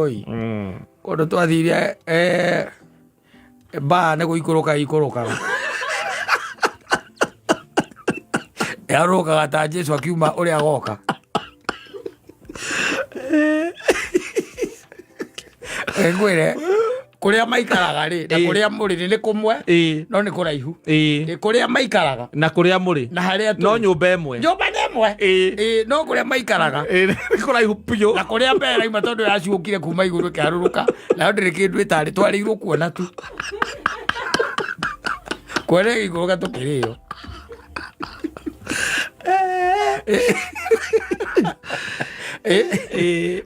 Woi. Kũndũ twathire mbaa nĩ gũikũrũka ikũrũkaga. Yarũrũkaga ta Jesu akiuma ũrĩa agoka. Ngwĩre kũrĩa maikaraga rĩ na kũrĩa mũrĩ rĩ nĩ kũmwe no nĩ kũraihu. Ĩ, Kũrĩa maikaraga na kũrĩa mũrĩ na harĩa no tũrĩ. nyũmba ĩmwe. Nyũmba nĩ ĩmwe. Ĩ, no kũrĩa maikaraga Ĩ, nĩ kũraihu biũ. Na kũrĩa mbera ima tondũ yacuũkire kuma igũrũ ĩkĩharũrũka nayo ndĩrĩ kĩndũ ĩtarĩ twarĩirwo kuona tu kuona ĩgĩikũrũka tũkĩrĩo.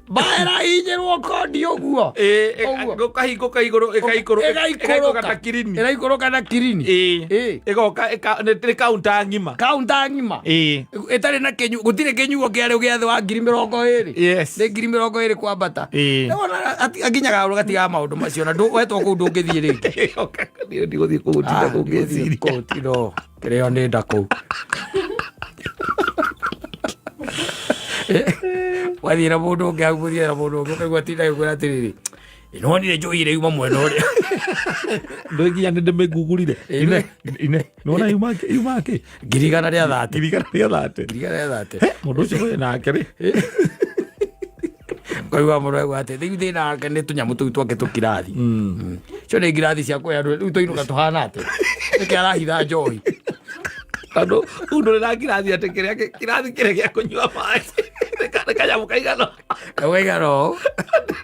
Mbaera inyĩrwo kondi ũguo. Ũguo. Gũkahingũka igũrũ ĩgaikũrũka ĩgaikũrũka ta kirini. Ĩraikũrũka na kirini. Ĩgoka nĩ kaunta ng'ima. Kaunta ng'ima. Ĩtarĩ na kĩnyu gũtirĩ kĩnyuo kĩarĩ gĩa thĩ wa 20,000. Nĩ 20,000 kwambata. Nĩwona akinyaga hau gatigaga maũndũ macio na wetwo kũu ndũngĩthiĩ rĩngĩ. Ndigũthiĩ kũu gũtinda Ah, kũu ndigũthiĩ ngĩciria. kũu, tino kĩrĩo nĩ nda kũu. Wathiĩ na mũndũ ũngĩ hau mũthiĩ na mũndũ ũngĩ ũkaigua tinda agĩkwĩra atĩrĩrĩ, nĩwonire njohi ĩrĩa yuma mwena ũrĩa. Ndũĩ nginya nĩ ndĩmĩngugurire. Ine ine nĩwona yuma kĩ yuma kĩ. 130,000. 130,000. 130,000. Mũndũ ũcio wĩ nake rĩ. Kaigua mũndũ aigua atĩ rĩu thĩna wake nĩ tũnyamũ tũu twake tũkirathi. Icio nĩ ngirathi cia kũhe andũ rĩu twainũka tũhana atĩ nĩkĩ arahitha njohi. Tondũ rĩu ndũrĩ na ngirathi atĩ kĩrĩa kĩrathi kĩrĩa gĩa kũnyua maĩ nĩ kanyamũ kaigana. Kaigana ũũ.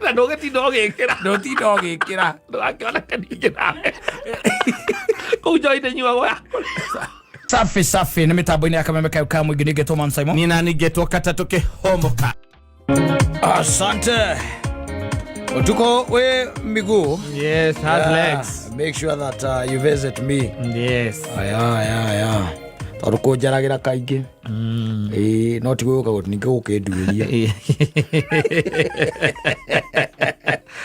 Na ndũgĩtinda ũgĩkĩra. Ndũtinda ũgĩkĩra. Ndũgakĩoneke ningĩ nawe. Kũu njohi ndĩnyuagwo ya kũrĩa. Safi safi nĩ mĩtambo-inĩ ya kameme kayo ka mũingĩ nĩngetwo Man Simon. Nina ningetwo katatũ kĩhomoka. Asante. Utuko we miguu. Yes, has Yeah, legs. Make sure that you visit me. Yes. Aya, aya, aya. Tondũ kũnjaragĩra kaingĩ. Ĩĩ, no ti gũka ningĩ gũkĩnduĩria.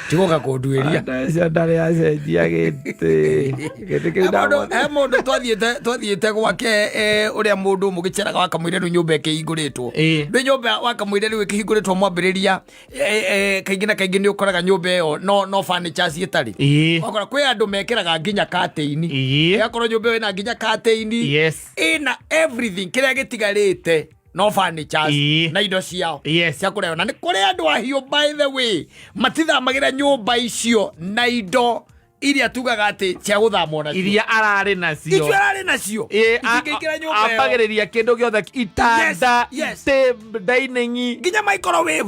Ti gũka kũnduĩria. Ndacio ndarĩ acenjia gĩtĩ. Gĩtĩ kĩu He mũndũ ndamwatha. he mũndũ twathiĩte gwake ũrĩa mũndũ mũgĩceraga wakamwĩra rĩu nyũmba ĩkĩhingũrĩtwo. Ndĩ nyũmba wakamwĩra rĩu ĩkĩhingũrĩtwo mwambĩrĩria kaingĩ na kaingĩ nĩ ũkoraga nyũmba ĩyo no furniture ciĩtarĩ. Wakora kwĩ andũ mekĩraga nginya curtain. Ĩgakorwo nyũmba ĩyo ĩna nginya curtain. Ĩna everything kĩrĩa gĩtigarĩte no furnitures na indo ciao cia kũrehwo. Na nĩ kũrĩ andũ ahiũ, by the way, matithamagĩra nyũmba icio na indo iria tugaga atĩ cia gũthamwo nacio. Iria ararĩ nacio. Icio ararĩ nacio. Itingĩingĩra nyũmba ĩyo. Ambagĩrĩria kĩndũ gĩothe, itanda, itĩ, dining, nginya microwave.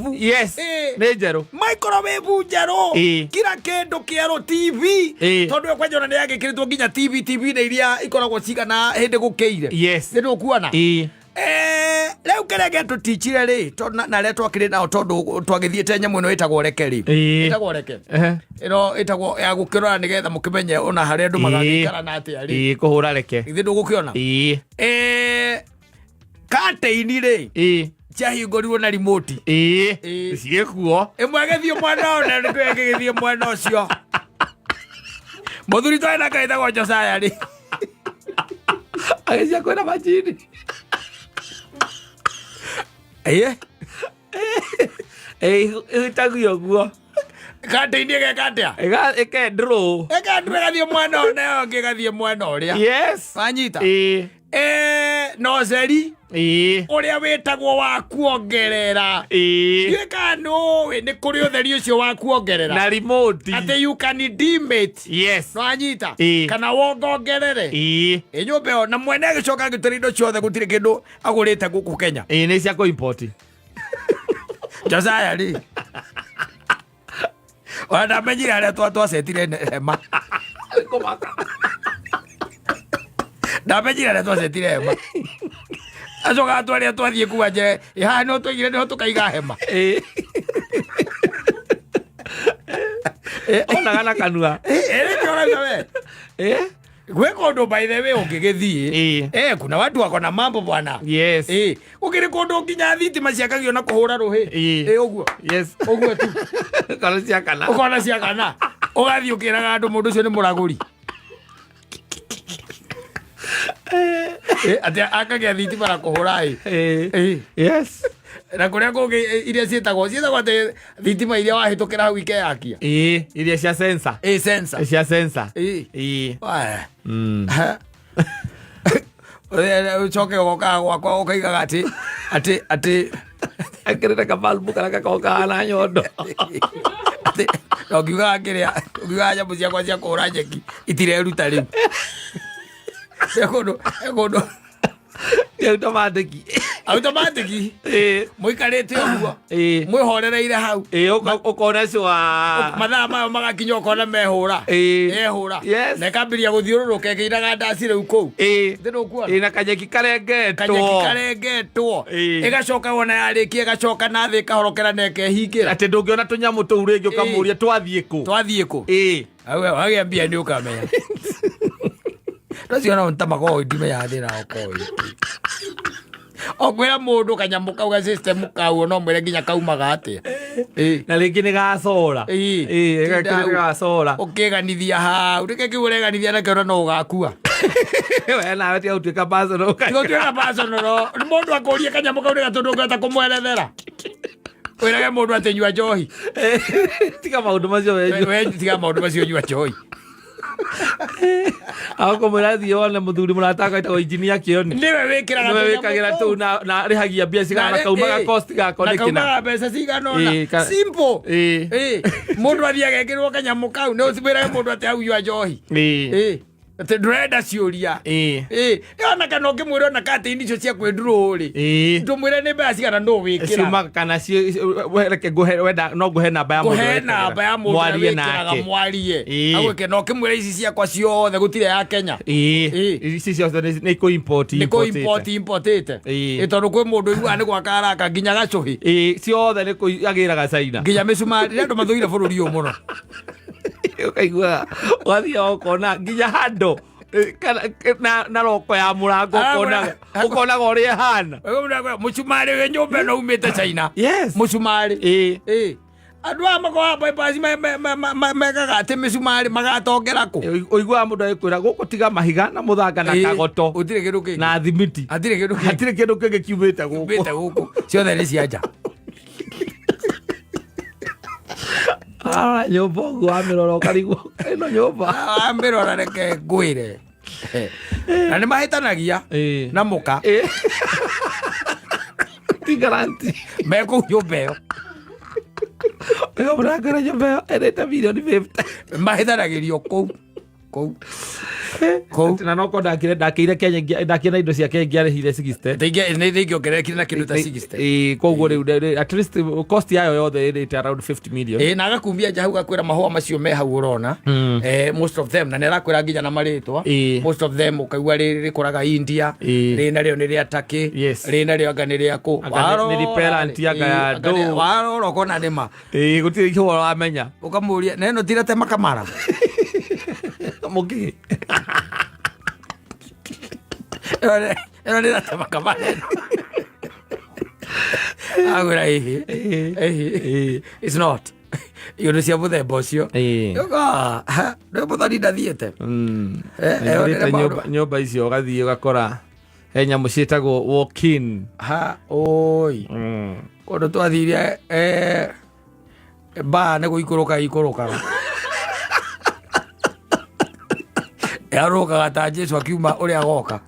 Nĩ njerũ. Microwave njerũ. Kila kĩndũ kĩerũ, TV. Tondũ ĩyo kwanja ona nĩ yagĩkĩrĩtwo nginya TV, TV nĩ iria ikoragwo cigana hĩndĩ gũkĩire. Nĩ ndũkuona? Rĩu kĩrĩa gĩatũtichire rĩ tondũ na arĩa twakĩrĩ nao tondũ twagĩthiĩte nyamũ ĩno ĩtagwo reke rĩ. Ĩtagwo reke. Ĩno ĩtagwo ya gũkĩrora nĩgetha mũkĩmenye ona harĩa andũ magagĩikara na atĩa rĩ. Ĩĩ, kũhũra reke. Githĩ ndũgũkĩona? Ĩĩ. Curtain rĩ ciahingũrirwo na remote. Ciĩkuo. Ĩmwe ĩgĩthiĩ mwena ũyũ na ĩngĩ ĩgĩthiĩ mwena ũcio. Mũthuri twarĩ nake wĩtagwo Josiah rĩ. Agĩcia kwĩna majini. Ĩhutagio ũguo. Curtain ĩgeka atĩa? Ĩkendrwo. Ĩkendrwo ĩgathiĩ mwena ũyũ nayo ĩngĩ ĩgathiĩ mwena ũrĩa. Wanyita? Na ũceri ũrĩa wĩtagwo wa kuongerera. Ndiũĩ kana nĩũĩ nĩ kũrĩ ũtheri ũcio wa kuongerera. Na remote. Atĩ you can dim it. Nĩwanyita? Kana wongongerere. Ĩ nyũmba ĩyo na mwene agĩcoka agĩtwĩra indo ciothe gũtirĩ kĩndũ agũrĩte gũkũ Kenya. Ĩĩ, nĩ cia kũ-import. Josiah rĩ. Ona ndamenyire harĩa twacetire hema. Ndamenyire harĩa twacetire hema. Acoka atwarĩa twathiĩ kuga nje, ĩ haha no twaigire nĩho tũkaiga hema. Onaga na kanua. Nĩkĩo ũrauga we. Gwĩ kũndũ, by the way, ũngĩgĩthiĩ. Kuna watu wako na mambo bwana. Gũkĩrĩ kũndũ nginya thitima ciakagio na kũhũra rũhĩ. Ũguo. Ũguo tu. Kana ciakana. Ũkona ciakana. Ũgathiĩ ũkĩraga andũ mũndũ ũcio nĩ mũragũri. Atĩ akagĩa thitima na kũhũra ĩ. Na kũrĩa kũngĩ iria ciĩtagwo atĩ thitima iria wahĩtũkĩra hau ikeyakia. Ĩĩ, iria cia sensor. Ĩ, sensor. Cia sensor. Ĩ. Ĩĩ. Waya. Mm. Ũcoke ũgokaga gwakwa ũkaigaga atĩ Ekĩrĩte kabalbu karĩa gakoragwo kahana nyondo. Atĩ na ũkiugaga kĩrĩa, ũkiugaga nyamũ ciakwa cia kũhũra nyeki itireruta rĩu. He kũndũ, he kũndũ. Ti automatic. Automatic. Ĩĩ. Mũikarĩte ũguo. Ĩĩ. Mwĩhorereire hau. Ĩĩ, ũkona cwa. Mathaa mayo magakinya ũkona mehũra. Ĩĩ. Ehũra. Yes. Na ĩkambĩrĩria gũthiũrũrũka ĩkĩinaga ndaci rĩu kũu. Ĩĩ. Thĩ ndũkuona? Ĩĩ, na kanyeki karengetwo. Kanyeki karengetwo. Ĩĩ. Ĩgacoka wona yarĩkia ĩgacoka na thĩ ĩkahorokera na ĩkehingĩra. Atĩ ndũngĩona tũnyamũ tũu rĩngĩ ũkamũria twathiĩ kũ. Twathiĩ kũ? Ĩĩ. Awe wagĩa mbia nĩ ũkamenya. No ciona ta makoragwo ndimenyaga thĩna ũkoragwo wĩ kĩ. O kwĩra mũndũ kanyamũ kau ga system kau no mwĩre nginya kaumaga atĩa. Ĩĩ. Na rĩngĩ nĩ gacora. Ĩĩ. Ĩĩ, Tinda gakĩrĩ hau. gacora. Ũkĩganithia hau rĩke kĩu ũreganithia nakĩo na no ũgakua. We nawe tiga gũtuĩka personal. Tiga gũtuĩka personal. Mũndũ akũrie kanyamũ kau nĩ gatũ ndũngĩhota kũmwerethera. Wĩrage mũndũ atĩ nyua njohi. Tiga maũndũ macio we nyua. We tiga maũndũ macio nyua njohi. Agũkũmwĩra thiĩ wone mũthuri mũrata wakwa wĩtagwo injinia Kĩoni. Nĩwe wĩkĩraga Nĩwe tũnyamũ wĩkagĩra tũu. tũu na arĩhagia mbia cigana na kaumaga cost gako na nĩ kĩna. kaumaga mbeca cigana ũna. Ĩĩ, Simple. Ĩĩ. Ĩĩ. Mũndũ athiĩ agekĩrwo kanyamũ kau nĩ ũcimwĩrage mũndũ atĩ hau nyua njohi. Ĩĩ. Ĩĩ. Atĩ ndũrenda ciũria. Ĩĩ. Ĩĩ. Ona kana ũngĩmwĩra ona katĩini icio cia kwĩndurũ rĩ. Ĩĩ. Ndũmwĩre nĩ mbeca cigana nũ wĩkĩra. Ciuma kana reke ngũhe wenda no ngũhe namba ya mũndũ Kũhe wĩkagĩra. namba ya mũndũ ũrĩa Mwarie wĩkĩraga nake. mwarie. Ĩĩ. Agwĩke na ũkĩmwĩra ici ciakwa ciothe gũtirĩ ya Kenya. Ĩĩ. Ĩĩ. Ici ciothe nĩ kũ import Nĩ kũ importĩte. import importĩte. Ĩĩ. Ĩ tondũ kwĩ mũndũ ũiguaga nĩ gwaka araka nginya gacũhĩ. Ĩĩ, ciothe nĩ kũ agĩraga China. Nginya mĩcumarĩ nĩ andũ mathũire bũrũri ũyũ mũno. Ũkaigua ũgathiĩ ũkona nginya handũ na roko ya mũrango ũkonaga ũrĩa ĩhana. Mũcumarĩ wĩ nyũmba ĩno umĩte China. Yes. Mũcumarĩ. Ĩĩ. Ĩĩ. Andũ aya makoa bypass mekaga atĩ mĩcumarĩ magatongera kũ? Ũiguaga mũndũ agĩkwĩra gũkũ tiga mahiga na mũthanga na Ĩĩ. kagoto Gũtirĩ kĩndũ kĩngĩ. na thimiti. Hatirĩ kĩndũ kĩngĩ. Hatirĩ kĩndũ kĩngĩ kiumĩte gũkũ. Kiumĩte gũkũ. Ciothe nĩ cia nja. Ah, nyũmba ũguo wamĩrora ũkarigwo ĩno nyũmba. Wamĩrora reke ngwĩre. Na nĩ mahĩtanagia Ĩĩ. na mũka. Ĩĩ. Ti guarantee. Me kũu nyũmba ĩyo. Ĩyo mũrangĩra nyũmba ĩyo ĩrĩte mirioni 50. Mahĩtanagĩrio kũu. Kũu. Kũu. Atĩ na noko ndakĩire Kenya ndakĩire na indo ciake ingĩarĩhire 60. Nĩ ingĩongererekire na kĩndũ ta 60. Ĩĩ, koguo rĩu at least cost yayo yothe ĩrĩte around 50 million. Ĩĩ, na agakumia nja hau gakwĩra mahũa macio me hau ũrona. Most of them, na nĩ arakwĩra nginya na marĩtwa. Ĩĩ. Most of them ũkaigua rĩrĩ rĩkũraga India, Ĩĩ. rĩrĩ narĩo nĩ rĩa Turkey, Yes. rĩrĩ narĩo anga nĩ rĩa kũ. Anga nĩ repellent, anga ya ndũ. Warora ũkona nĩ ma. Ĩĩ, gũtirĩ ihũa wamenya. Ũkamũria, na ĩno ti ratema kamara. Mũngĩ. Ĩno nĩ ratema kamara ĩno. Agwĩra ĩhĩ. Ĩhĩ. It's not. Iũndũ cia mũthemba ũcio. Ĩĩ. Ũka, ha, nĩ mũthoni ndathiĩte. Aingĩrĩte nĩ maũndũ- nyũmba icio ũgathiĩ ũgakora he nyamũ ciĩtagwo walk-in. Ha, oi. Kũndũ twathire, mbaa nĩ gũikũrũka ikũrũkaga. Yarũrũkaga ta Jesu akiuma ũrĩa agoka.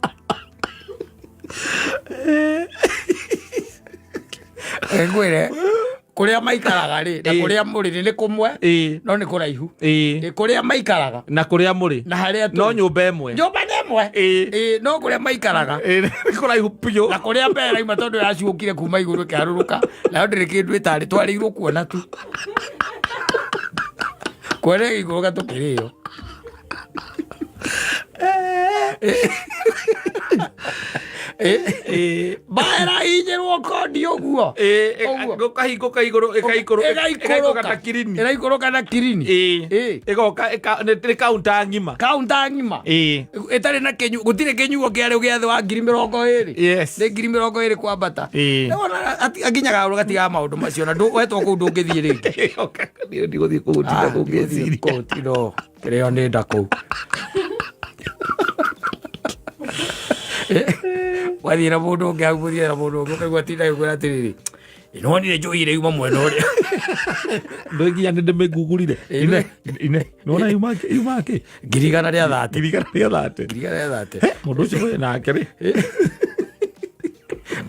Ngwĩre, kũrĩa maikaraga rĩ, na Ĩĩ. kũrĩa mũrĩ rĩ, nĩ kũmwe, Ĩĩ. no nĩ kũraihu. Ĩĩ. Ĩ, kũrĩa maikaraga Na kũrĩa mũrĩ. na harĩa tũrĩ. No nyũmba ĩmwe. Nyũmba nĩ ĩmwe. Ĩĩ. Ĩĩ, no kũrĩa maikaraga. Ĩĩ, nĩ kũraihu biũ. Na kũrĩa mbere ima tondũ yacuũkire kuma igũrũ ĩkĩharũrũka, nayo ndĩrĩ kĩndũ ĩtarĩ, twarĩirwo kuona tu. Kuona ĩgĩikũrũka tũkĩrĩo. Ĩĩ. Mbaera inyĩrwo kondi ũguo. Ĩĩ, Ũguo. gũkahingũka igũrũ, ĩgaikũrũka ta kirini. Ĩraikũrũka na kirini. Ĩĩ. Ĩĩ. Ĩgoka, nĩ counter ng'ima. Counter ng'ima. Ĩĩ. Ĩtarĩ na kĩnyuo, gũtirĩ kĩnyuo kĩarĩ gĩa thĩ wa ngiri mĩrongo ĩrĩ. Yes. Nĩ ngiri mĩrongo ĩrĩ kwambata. Ĩĩ. Nĩwona akinyaga handũ gatigaga maũndũ macio na wetwo kũu ndũngĩthiĩ rĩngĩ. Niĩ ndigũthiĩ kũu gũtinda kũu ngĩciria. Kũu ti no, kĩrĩo nĩ nda kũu. Wathiĩ na mũndũ ũngĩ hau mũthiĩ na mũndũ ũngĩ ũkaigua atinda agĩkwĩra atĩrĩrĩ, Nĩwonire njohi ĩrĩa yuma mwena ũrĩa. Ndå nginya nä ndä mä ngugurire. Ĩ, Ine ine nona yuma yuma kä 130,000. 130,000. 130,000. Må ndå å cio nake rä.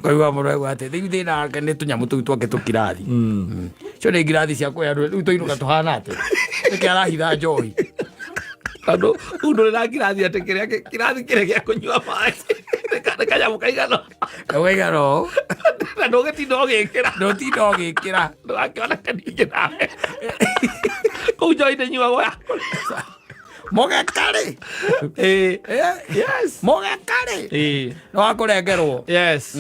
Ngaigua mũndũ aigua atĩ rĩu thĩna wake nĩ tũnyamũ tũu twake tũkirathi. Cio nĩ ngirathi cia kũhe andũ, rĩu tũinũka tũhana atĩa? Nĩkĩ arahitha njohi? Tondå u ndå rä na ngirathi atä kä rä a kirathi kä rä a gä a kå nyua maä nä kanyamå kaigana. Kaigana ũũ. Na ndå gä tinda å gä kä ra. Ndũtinda ũgĩkĩra. Ndå gakĩona kaningä nawe kå u njoi ndä nyuagwo ya. Mũgekarĩ. Ĩ. Eh? Yes. Mũgekarĩ. Ĩ. Nĩ wakũrengerwo. Yes.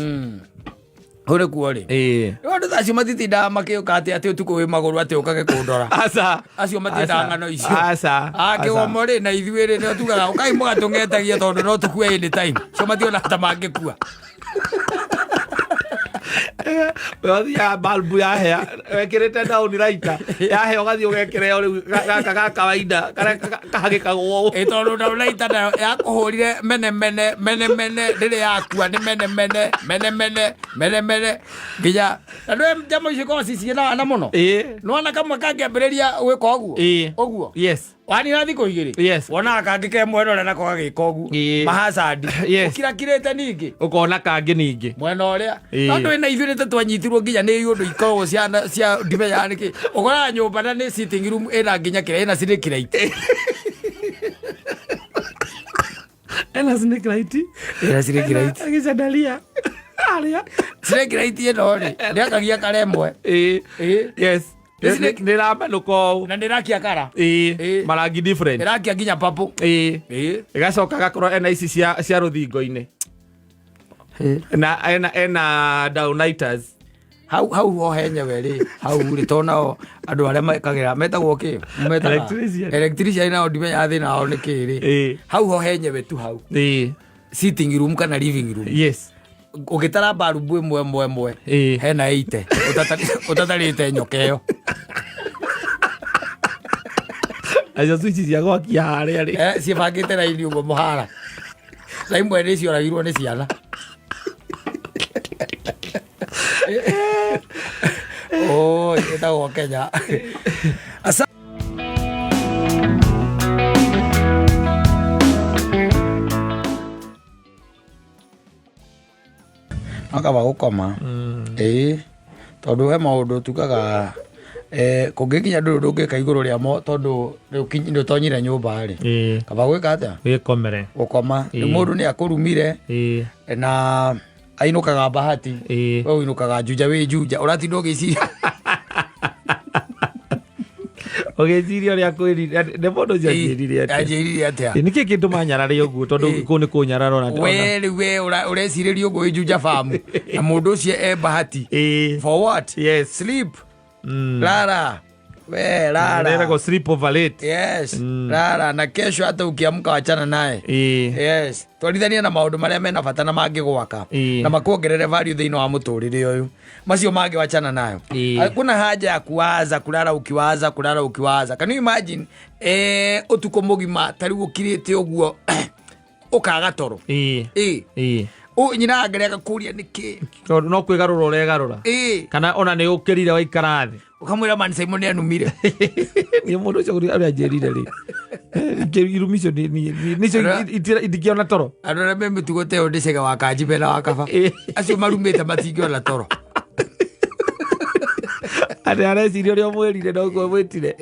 Hau nĩkuo rĩ. Ĩ. Rĩu andũ ta acio matitindaga makĩũka atĩ atĩ ũtukũ wĩ magũrũ atĩ ũkage kũndora. Aca. Acio matiendaga ng'ano icio. Aca. Akĩgomo rĩ na ithuĩ rĩ nĩo tugaga ũkai mũgatũng'etagia tondũ no tũkue anytime. Cio mationa ta mangĩkua. Wathiaga balbu yahea wekĩrĩte down raita yahea ũgathiĩ ũgekĩra ĩyo rĩu gaka ga kawaida karĩa kahagĩkagwo ũũ. Ĩ tondũ ndaũraita nayo yakũhũrire mene mene mene mene ndĩrĩ yakua nĩ mene mene mene mene mene mene nginya na ndũĩ njama icio ikoragwo ciciĩna mũno. Ĩ. Nĩwona kamwe kangĩambĩrĩria gwĩka ũguo. Ĩ. Ũguo. Yes. Wanina thikũ igĩrĩ. Yes. Wonaga kangĩ ke mwena ũrĩa nako gagĩka ũguo. Ĩ. Mahacandi. Yes. Ũkirakirĩte ningĩ. Ũkona kangĩ ningĩ. Mwena ũrĩa. Ĩ. No ndũĩ na ithuĩ nĩ ta twanyitirwo nginya nĩ ũndũ ikoragwo ciana cia ndimenyaga nĩkĩ. Ũkoraga nyũmba na nĩ sitting room ĩna nginya kĩrĩa ĩna snake light. Ena snake light. Ĩna snake light. Agĩcandaria arĩa. Snake light ĩno rĩ ndĩakagia kara ĩmwe. Ĩ. Ĩ. Yes. Nĩ snake- Nĩ ĩramenũka ũũ. Na ndĩrakia kara. Ĩ. Ĩ. Marangi different. Ĩrakia nginya purple. Ĩ. Ĩ. Ĩgacoka gakorwo ena ici cia rũthingo-inĩ na ena downlighters. Hau hau ho henyewe rĩ hau rĩ to nao andũ arĩa mekagĩra metagwo kĩ? Metaga Electrician. Electrician nao ndimenyaga thĩna wao nĩ kĩ rĩ. Ĩ. Hau ho henyewe tu hau. Ĩ. Sitting room kana living room. Yes. Ũgĩtara mbarubu ĩmwe ĩmwe ĩmwe. Ĩ. Hena 80 ũtatarĩte nyoka ĩyo. Acio switch cia gwakia harĩa rĩ. Ciĩbangĩte raini ũguo mũhara. Na imwe nĩ cioragirwo nĩ ciana. Oi, ĩtagwo Kenya. Asa no kaba gũkoma. Ĩĩ, tondũ he maũndũ tugaga kũngĩkinya ndũrĩ ũndũ ũngĩka igũrũ rĩamo tondũ rĩu nĩ ũtonyire nyũmba rĩ. Ĩ. Kaba gwĩka atĩa? Wĩkomere. Gũkoma. Rĩu Ĩĩ. mũndũ nĩ akũrumire Ĩ. na ainũkaga bahati. Ĩ. We ũinũkaga Juja wĩ Juja ũratinda ũgĩciria. Ũgĩciria ũrĩa akwĩrire nĩ mũndũ ũcio anjĩrire atĩa. Anjĩrire atĩa? Ĩ, nĩkĩ kĩndũma nyarare ũguo tondũ Ĩ. kũu nĩ kũnyarara ona. We rĩu we ũrecirĩria ũguo wĩ Juja famu na mũndũ ũcio e bahati. Ĩ. For what? Yes. Sleep. Lala. We lala. Rĩragwo sleep over late. Yes. Lala na kesho hata ukiamka wachana naye. Ĩ. Yes. Twarithania na maũndũ marĩa mena bata na mangĩgwaka Ĩ. na makuongerere value thĩinĩ wa mũtũrĩre ũyũ. Macio mangĩ wachana nayo. Ĩ. Hakuna haja ya kuwaza kulala ukiwaza kulala ukiwaza. Can you imagine ũtukũ mũgima ta rĩu ũkirĩte ũguo ũkaga toro. Ĩ. Ĩ. Ĩ. Nyina angaria agakũria nĩkĩ. Tondũ no kwĩgarũra ũregarũra. Ĩ. Kana ona nĩ ũkĩrire waikara thĩ. Ũkamwĩra man Simon nĩ anumire. Nĩ mũndũ ũcio ũrĩa anjĩrire rĩ. Irumi icio nĩcio ndingĩona toro. Andũ arĩa me mĩtugo ta ĩyo ndĩcege wa kanji mena wa kaba. Ĩ. Acio marumĩte matingĩona toro. Atĩ areciria ũrĩa ũmwĩrire noguo mwĩtire.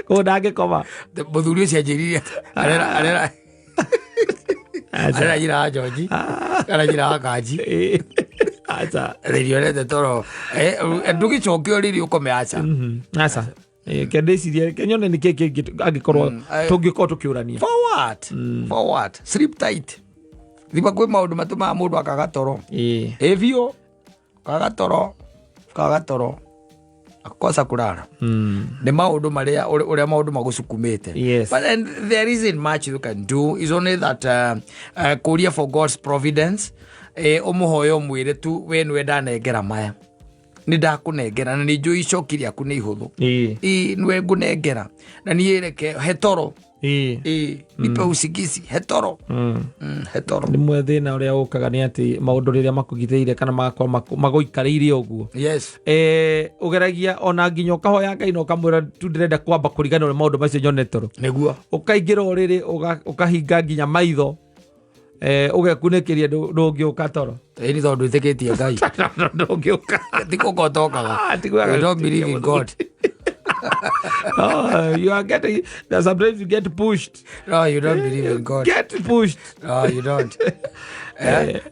Koguo ndangĩkoma. Mũthuri ũcio anjĩrire arera arera arera nyina wa George kana nyina wa kanji. Ĩ. Aca. Rĩrionete toro. Ndũgĩcoke ũrĩrĩ ũkome aca. Aca. Ke ndĩcirie ke nyone nĩkĩ kĩngĩ angĩkorwo tũngĩkorwo tũkĩũrania. For what? For what? Sleep tight. Thima kwĩ maũndũ matũmaga mũndũ akaga toro. Ĩ. Ĩ biũ. Kaga toro. Kaga toro. Akosa kulala. Nĩ maũndũ marĩa ũrĩa maũndũ magũcukumĩte. Yes. But then there isn't much you can do. It's only that kũria for God's providence. Ũmũhoye ũmwĩre tu we nĩwe ndanengera maya. Nĩ ndakũnengera na nĩ njũĩ icoki rĩaku nĩ ihũthũ. Ĩ. Ĩ nĩwe ngũnengera na niĩ reke he toro. Ĩĩ, nipe usingizi, he toro. He toro. Rĩmwe thĩna ũrĩa ũkaga nĩ atĩ maũndũ rĩrĩa makũgitĩire kana magakorwo magũikarĩire ũguo. Ũgeragia ona nginya ũkahoya Ngai na ũkamwĩra tu ndĩrenda kwamba kũriganĩrwo nĩ maũndũ macio nyone toro. Nĩguo. Ũkaingĩra ũrĩrĩ ũkahinga nginya maitho, ũgekunĩkĩria ndũngĩũka toro. Ĩni tondũ ndwĩtĩkĩtie Ngai. Ndũngĩũka. Ti gũka ũtokaga. Ah, ti gũka. You don't believe in God. Oh, you are getting, sometimes you get pushed. No, you don't believe in God. Get pushed. No, you don't.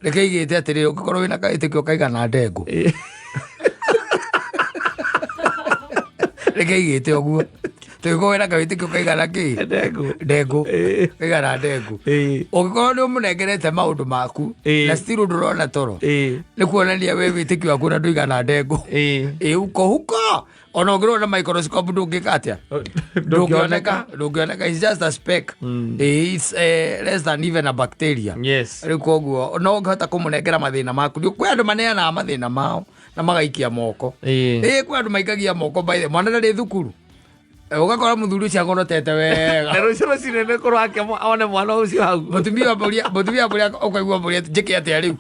Reke igĩte atĩrĩrĩ, ũngĩkorwo wĩna kaĩtĩkio kaigana ndengũ. Reke igĩte ũguo. Tũngĩkorwo wĩna kawĩtĩkio kaigana kĩ? Ndengũ. Ndengũ. Kaigana ndengũ. Ũngĩkorwo nĩ ũmũnengerete maũndũ maku na still ndũrona toro. Nĩ kuonania we wĩtĩkio waku na ndũigana ndengũ. Ĩ uko huko. Ona ũngĩrora na microscope ndũngĩka atĩa? Ndũngĩoneka, ndũngĩoneka. It's just a speck. It's less than even a bacteria. Rĩu koguo no ũngĩhota kũmũnengera mathĩna maku. Rĩu kwĩ andũ maneanaga mathĩna mao na magaikia moko. Ĩ kwĩ andũ maikagia moko by the mwana ndarĩ thukuru. Ũgakora mũthuri ũcio agorotete wega. Na rũciũ rũcinĩ nĩ kũrwo ake one mwana ũcio hau. Mũtumia ambũria, mũtumia ambũria ũkaigua ambũria njĩke atĩa rĩu?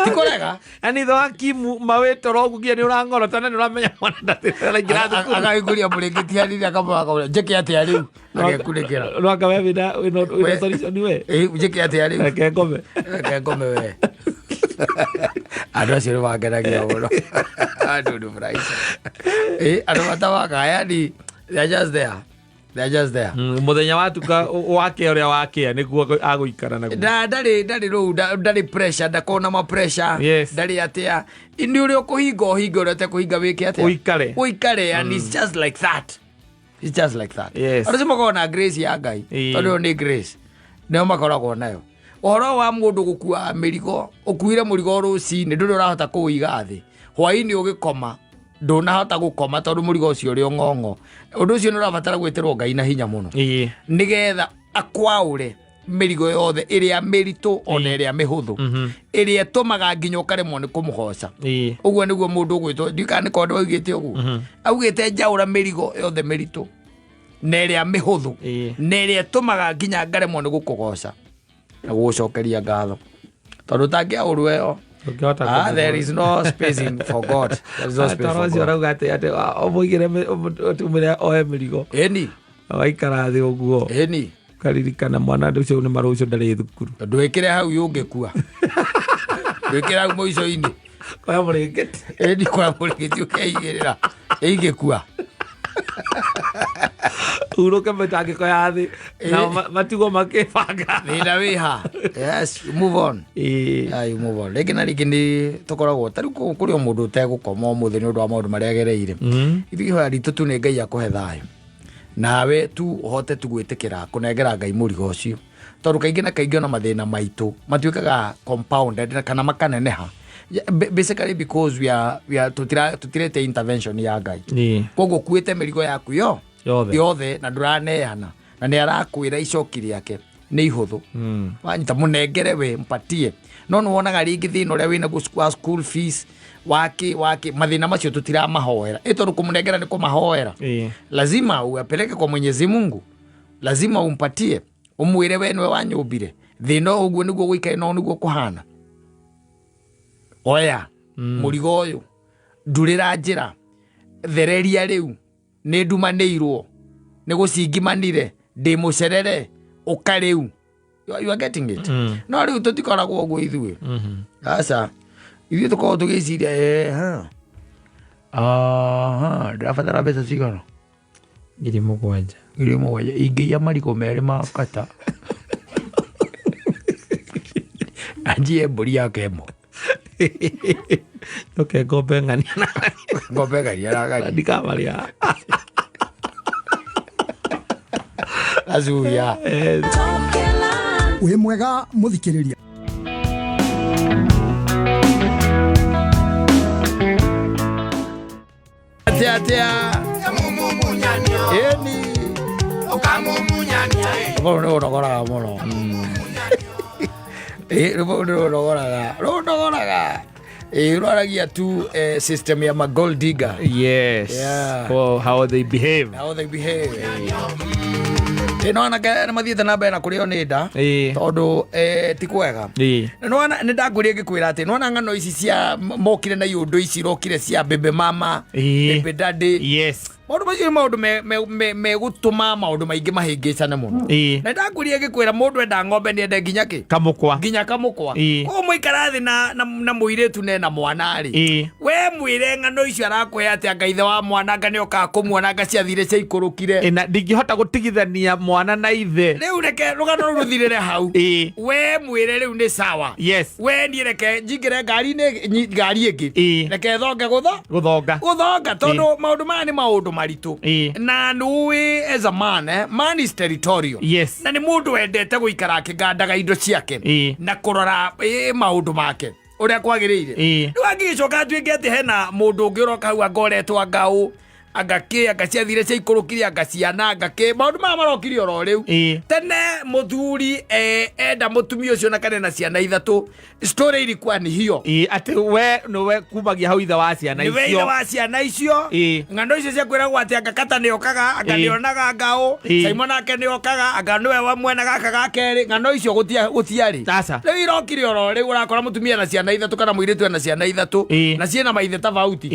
Ti kũrega. Yani ithe wa Kimu mawĩtoro ũguo nginya nĩ ũrang'orota na nĩ ũramenya mwana ndaraingĩra thukuru. Agagĩkũria mũrĩngĩti hanini akamũra njĩke atĩa rĩu? Agekunĩkĩra. No anga we wĩna solution we. Ĩ njĩke atĩa rĩu? Reke ngome. Reke ngome we. Andũ acio nĩ mangenagia mũno. Andũ nĩ furahisha. Ĩ andũ matawaka yani they are just there. They are just there. Mũthenya watuka wake ũrĩa wakĩa nĩguo agũikara naguo. Ndarĩ ndarĩ rũu ndarĩ pressure, ndakona ma pressure. Ndarĩ atĩa. Nĩ ũrĩa ũkũhinga ũhinge, ũrĩa ũtekũhinga wĩke atĩa? Ũikare. Ũikare, and it's just like that. It's just like that. Andũ acio makoragwo na grace ya Ngai. Tondũ ĩyo nĩ grace. Nĩo makoragwo nayo. Ũhoro wa mũndũ gũkua mĩrigo, ũkuire mũrigo rũcinĩ, ndũrĩ ũrahota kũũiga thĩ. Hwaĩ-inĩ ũgĩkoma, ndũnahota gũkoma tondũ mũrigo ũcio ũrĩ o ng'ong'o. Ũndũ ũcio nĩ ũrabatara gwĩtĩrwo Ngai na hinya mũno. Nĩgetha akwaũre mĩrigo yothe ĩrĩa mĩritũ ona ĩrĩa mĩhũthũ. Ĩrĩa ĩtũmaga nginya ũkaremwo nĩ kũmũgoca. Ũguo nĩguo mũndũ ũgwĩtwo, ndiũĩ kana nĩ kondo augĩte ũguo. Augĩte njaũra mĩrigo yothe mĩritũ na ĩrĩa mĩhũthũ na ĩrĩa ĩtũmaga nginya ngaremwo nĩ gũkũgoca na gũgũcokeria ngatho. Tondũ ũtangĩaũrwo ĩyo, Ũngĩhota kũmũgoca. there is no space in for God. There is no space Toro for ũcio God. ũrauga atĩ ũmũigĩre ũtũmĩre oe mĩrigo. Ĩni. Waikara thĩ ũguo. Ĩni. Ũkaririkana mwana ũcio nĩ marũcio ndarĩ thukuru. Ndwĩkĩre hau ũngĩkua. Ndwĩkĩre hau mũico-inĩ. Koya mũrĩngĩti. Ĩni, koya mũrĩngĩti ũkeigĩrĩra. Ĩingĩkua. Hurũke mĩtangĩko ya thĩ. Nao matigwo makĩbanga. Thĩna wĩ ha. Yes, you move on. Yeah, you move on. Rĩngĩ na rĩngĩ nĩ tũkoragwo ta rĩu kũrĩ o mũndũ ũtegũkoma ũmũthĩ nĩ ũndũ wa maũndũ marĩa agereire. Ithuĩ ihoya ritũ tu nĩ Ngai akũhe thayũ. Nawe tu ũhote tu gwĩtĩkĩra kũnengera Ngai mũrigo ũcio. Tondũ kaingĩ na kaingĩ ona mathĩna maitũ matuĩkaga compounded kana makaneneha. Basically because we are, we are, tũtirete intervention ya Ngai. Koguo ũkuĩte mĩrigo yaku yo Yothe. yothe na ndũraneana na nĩ arakwĩra icoki rĩake nĩ ihũthũ. Wanyita mũnengere we mpatie. No nĩ wonaga rĩngĩ thĩna ũrĩa wĩna guo wa school fees wake wake mathĩna macio tũtiramahoera. Ĩ tondũ kũmũnengera nĩ kũmahoera. Lazima uyapeleke kwa Mwenyezi Mungu. Lazima umpatie. Umwĩre we nĩwe wanyũmbire. Thĩna ũguo nĩguo gũikare no nĩguo kũhana. Oya mũrigo ũyũ ndurĩra njĩra thereria rĩu nĩ ndumanĩirwo nĩ gũcingimanire ndĩ mũcerere ũka rĩu. You are getting it. No rĩu tũtikoragwo ũguo ithuĩ. Aca ithuĩ tũkoragwo tũgĩciria, ha. Aha, ndĩrabatara mbeca cigana? 7,000. 7,000. Ingĩiya marigũ merĩ ma kata. Anjie mbũri yake ĩmwe. Njoke ngombe ng'ania na Ngombe ng'ania na ng'ania. Ndikamarĩa. Acuya. Wĩ mwega mũthikĩrĩria. Atia, atia. Eni. Rũrũ nĩ rũnogoraga mũno. Ĩ, rũrũ nĩ rũnogoraga. Rũnogoraga. Ũraragia tu system ya ma gold digger. Yes. Yeah. Oh, how they behave. How they behave. No anake nĩ mathiĩte na mbere na kũrĩo nĩ nda tondũ ti kwega. Nĩwona nĩ ndakwĩrire ngĩkwĩra atĩ nĩwona ng'ano ici cia mokire na iũndũ ici irokire cia bebe mama, bebe daddy. Yes. Maũndũ macio nĩ maũndũ megũtũma maũndũ maingĩ mahĩngĩcane mũno. Na ndakwĩrire ngĩkwĩra mũndũ enda ng'ombe nĩ ende nginya kĩ? Kamũkwa. Nginya kamũkwa. Koguo mũikara thĩ na mũirĩtu nena mwana rĩ, we mwĩre ng'ano icio arakũhe atĩ anga ithe wa mwana anga nĩ okaga kũmuona anga ciathire ciaikũrũkire. Na ndingĩhota gũtigithania mwana na ithe. Rĩu reke rũgano rũu rũthirĩre hau. We mwĩre rĩu nĩ sawa. Yes. We niĩ reke njingĩre ngari-inĩ, ngari ĩngĩ. Reke thonge gũthonga. Gũthonga tondũ maũndũ maya nĩ maũndũ maritũ. Na nĩũĩ as a man, man is territorial. Yes. Na nĩ mũndũ wendete gũikara akĩgandaga indo ciake. Na kũrora maũndũ make ũrĩa kwagĩrĩire. Rĩu angĩgĩcoka atuĩke atĩ hena mũndũ ũngĩ ũroka hau anga ũretwo anga ũ, anga kĩ, anga ciathire ciaikũrũkire, anga ciana, anga kĩ, maũndũ maya marokire oro rĩu. Tene mũthuri enda mũtumia ũcio na kana na ciana ithatũ, story ilikuwa ni hiyo. Atĩ we nĩwe kumagia hau ithe wa ciana Nĩwe ithe icio. wa ciana icio. Ng'ano icio cia kwĩragwo atĩ anga kata nĩokaga, anga nĩonaga anga ũ, Simon nake nĩokaga, anga nĩwe wa mwena gaka ga kerĩ, ng'ano icio gũtiarĩ. Aca. Rĩu irokire oro rĩu ũrakora mũtumia na ciana ithatũ kana mũirĩtu ena ciana ithatũ, na ciĩna maithe tofauti.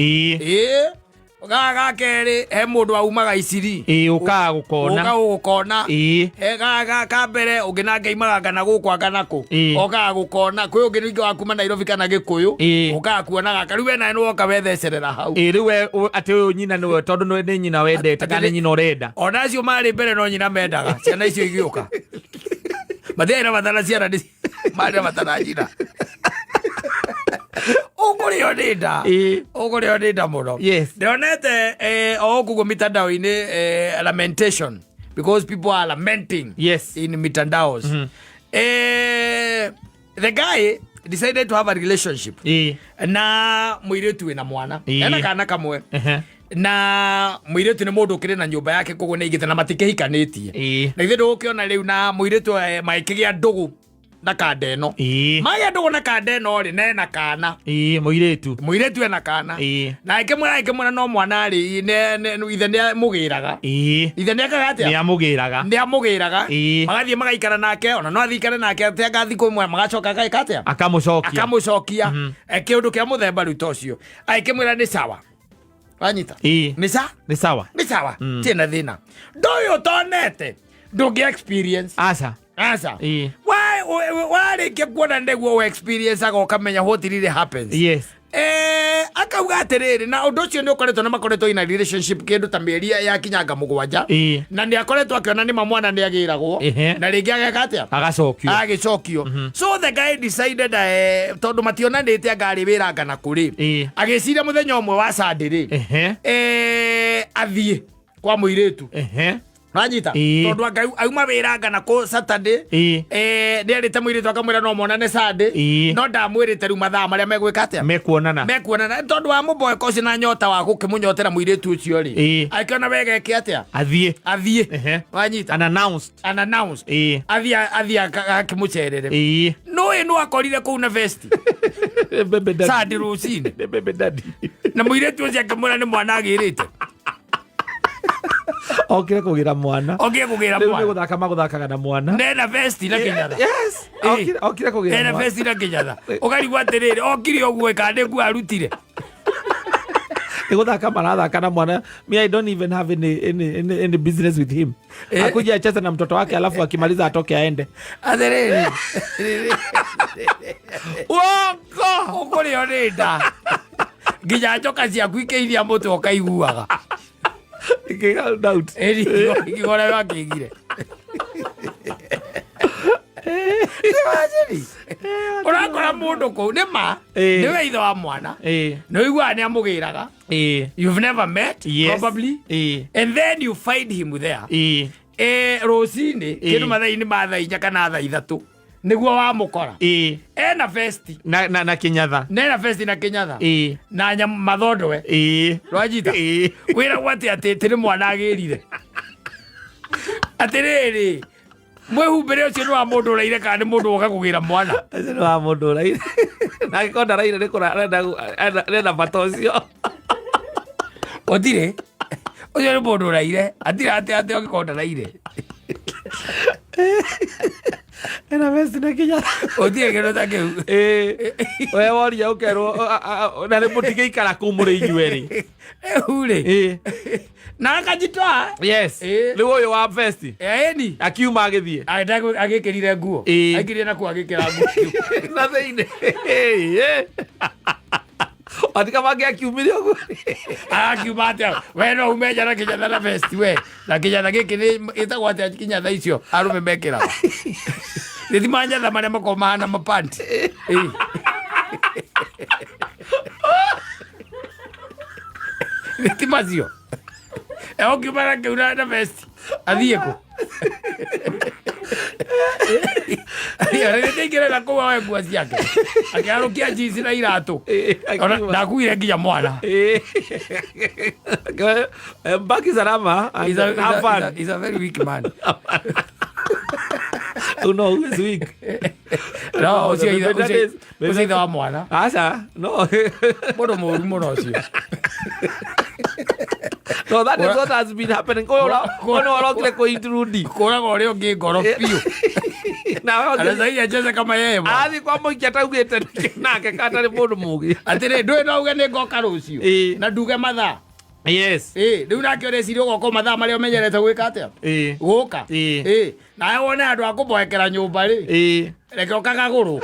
Gaka ga kerĩ he mũndũ aumaga Iciri. Ũkaga gũkona. Ũkaga gũkona. He gaka ka mbere ũngĩ nake aimaga anga na gũkũ anga na kũ. Okaga gũkona. Kwĩ ũngĩ ningĩ wa kuma Nairobi kana Gĩkũyũ. Ũkaga kuona gaka. Rĩu we nawe nĩwoka wethecerera hau. Rĩu we, atĩ ũyũ nyina nĩwe tondũ nĩ nyina wendete kana nĩ nyina ũrenda. Ona acio marĩ mbere no nyina mendaga. Ciana icio igĩũka. Matiarĩ na bata na ciana nĩ marĩ na bata na nyina. Ũkũrĩo nĩ nda. Ũkũrĩo nĩ nda mũno. Yes. Ndĩronete o gũkũ guo mitandao-inĩ, lamentation because people are lamenting. Yes. In mitandaos. The guy decided to have a relationship. Na mũirĩtu wĩna mwana. Ena kana kamwe. Na mũirĩtu nĩ mũndũ ũkĩrĩ na nyũmba yake koguo nĩ aigĩte na matikĩhikanĩtie. Na ithuĩ ndũgũkĩona rĩu na mũirĩtu magĩkĩgĩa ndũgũ na kanda ĩno. Magĩa ndũgũ na kanda ĩno rĩ, na ena kana. Mũirĩtu. Mũirĩtu ena kana. Na akĩmwĩra no mwana rĩ, ithe nĩ amũgĩraga. Ithe nĩ ekaga atĩa? Nĩ amũgĩraga. Nĩ amũgĩraga. Magathiĩ magaikara nake, ona no athiĩ aikare nake, atĩ agathiĩ kwĩ mwana, magacoka ageka atĩa? Akamũcokia. Akamũcokia. Kĩũndũ kĩa mũthemba rĩu ta ũcio. Agĩkĩmwĩra nĩ sawa. Wanyita? Nĩ sa? Nĩ sawa. Nĩ sawa. Tiena thĩna. Ndũyũ ũtonete, ndũngĩ experience. Aca. Aca. Warĩkia kuona nĩguo ũ experience aga ũkamenya what really happens. Yes. Akauga atĩrĩrĩ, na ũndũ ũcio nĩ ũkoretwo na makoretwo in a relationship kĩndũ ta mĩeri ya kinyanga mũgwanja. Na nĩ akoretwo akĩona nĩ ma mwana nĩ agĩragwo. Na rĩngĩ ageka atĩa? Agacokio. Agĩcokio. So the guy decided, tondũ mationanĩte anga arĩ wĩra anga na kũrĩ. Agĩciria mũthenya ũmwe wa Sunday rĩ. Athiĩ kwa mũirĩtu. Wanyita? Tondũ anga auma wĩra anga na kũ Saturday. Nĩ arĩte mũirĩtu akamwĩra no monane Sunday. No ndamwĩrĩte rĩu mathaa marĩa megwĩka atĩa? Mekuonana. Mekuonana. Tondũ wa mũboeko ũcio na nyota wa gũkĩmũnyotera mũirĩtu ũcio rĩ. Akĩona wega eke atĩa? Athiĩ. Athiĩ. Wanyita? Unannounced. Unannounced. Athiĩ, athiĩ akĩmũcerere. No ĩ no akorire kũu na vesti. Bebe daddy. Sunday rũcinĩ. Bebe daddy. Na mũirĩtu ũcio akĩmwĩra nĩ mwana agĩrĩte. Okire kũgĩra mwana. Okire kũgĩra Rĩu nĩ mwana. gũthaka magũthakaga na mwana. Nena vesti na kĩnyatha. Yes. Okire kũgĩra Nena mwana. vesti na kĩnyatha. Ũkarigwo atĩrĩrĩ, okire ũguo kana nĩ nguo arutire. Nĩ gũthaka marathaka na mwana. Me, I don't even have any business with him. Akuje acheze na mtoto wake alafu akimaliza atoke aende. Atĩrĩrĩ. Uongo! Ũkũrĩo nĩ nda. Nginya njoka ciaku ikĩiria mũtwe ũkaiguaga. Ikĩgĩa doubt. Ĩri, ikĩgora wakĩigire. Imagine. Ũrakora mũndũ kũu, nĩ ma, nĩwe ithe wa mwana. Nĩ ũiguaga nĩ amũgĩraga. You've never met, probably. And then you find him there. Rũcinĩ, kĩndũ mathaa-inĩ ma thaa inya kana thaa ithatũ, nĩguo wamũkora. Ena vesti. Na kĩnyatha. Nena vesti na kĩnyatha. Na mathondwe. Rwajita. Wĩragwo atĩ atĩ nĩ mwana agĩrire. Atĩrĩrĩ, Mwĩhumbĩre ũcio nĩ wa mũndũ ũraire kana nĩ mũndũ woka kũgĩra mwana? Ũcio nĩ wa mũndũ ũraire. Na angĩkorwo ndaraire nĩ kũra arenda bata ũcio. Gũtirĩ. Ũcio nĩ mũndũ ũraire. Atirĩ atĩ atĩ angĩkorwo ndaraire. Ena vesti na kinyatha. Gũtirĩ kĩndũ ta kĩu. Ĩĩ. We woria ũkerwo na nĩ mũtingĩikara kũu mũrĩ inyuerĩ. Rĩu rĩ. Ĩĩ. Na akajitoa. Yes. Ĩĩ. Rĩu ũyũ wa vesti Ĩni. akiuma agĩthiĩ. Agĩkĩrire nguo. Ĩĩ. Aikĩrire na kuo agĩkĩra nguo. Na thĩinĩ. Ĩĩ. Watika mangĩ akiumire ũguo. Arakiuma atĩa? We no ume nja na kĩnyatha na vesti we. Na kĩnyatha gĩkĩ nĩ ĩtagwo atĩa kĩnyatha icio arũme mekĩraga? Nĩ ti manyatha marĩa makoragwo mahana mapanti. Ĩĩ. Nĩ ti macio. Ũkiuma na kĩu na vesti athiĩ kũ? Rĩrĩa na kũu oe nguo ciake akĩarũkia jeans na iratũ. Ona ndakuire nginya mwana. Mbaki salama and have fun. He's a very weak man. You know who is weak? No, ũcio Maybe that is- ũcio ithe wa mwana. Aca, no. Mũndũ mũru mũno ũcio. No, that is what has been happening. Ũyũ ũyũ nĩ warokire kũ-intrude. Kũraga ũrĩa ũngĩ ngoro biũ. Nawe ũngĩ- Anaweza acheze kama yeye bwana. athiĩ kwa mũikia ataugĩte nĩkĩ nake katarĩ mũndũ mũgĩ. Atĩrĩ, ndũĩ no uge nĩ ngoka rũciũ. Ĩĩ. Na nduge mathaa. Yes. Ĩĩ, rĩu nake ũreciria ũgoka mathaa marĩa ũmenyerete gwĩka atĩa? Ĩĩ. Gũka. Ĩĩ. Ĩĩ. Nawe wone andũ a kũmboekera nyũmba rĩ. Ĩĩ. Reke ũkagagũrwo.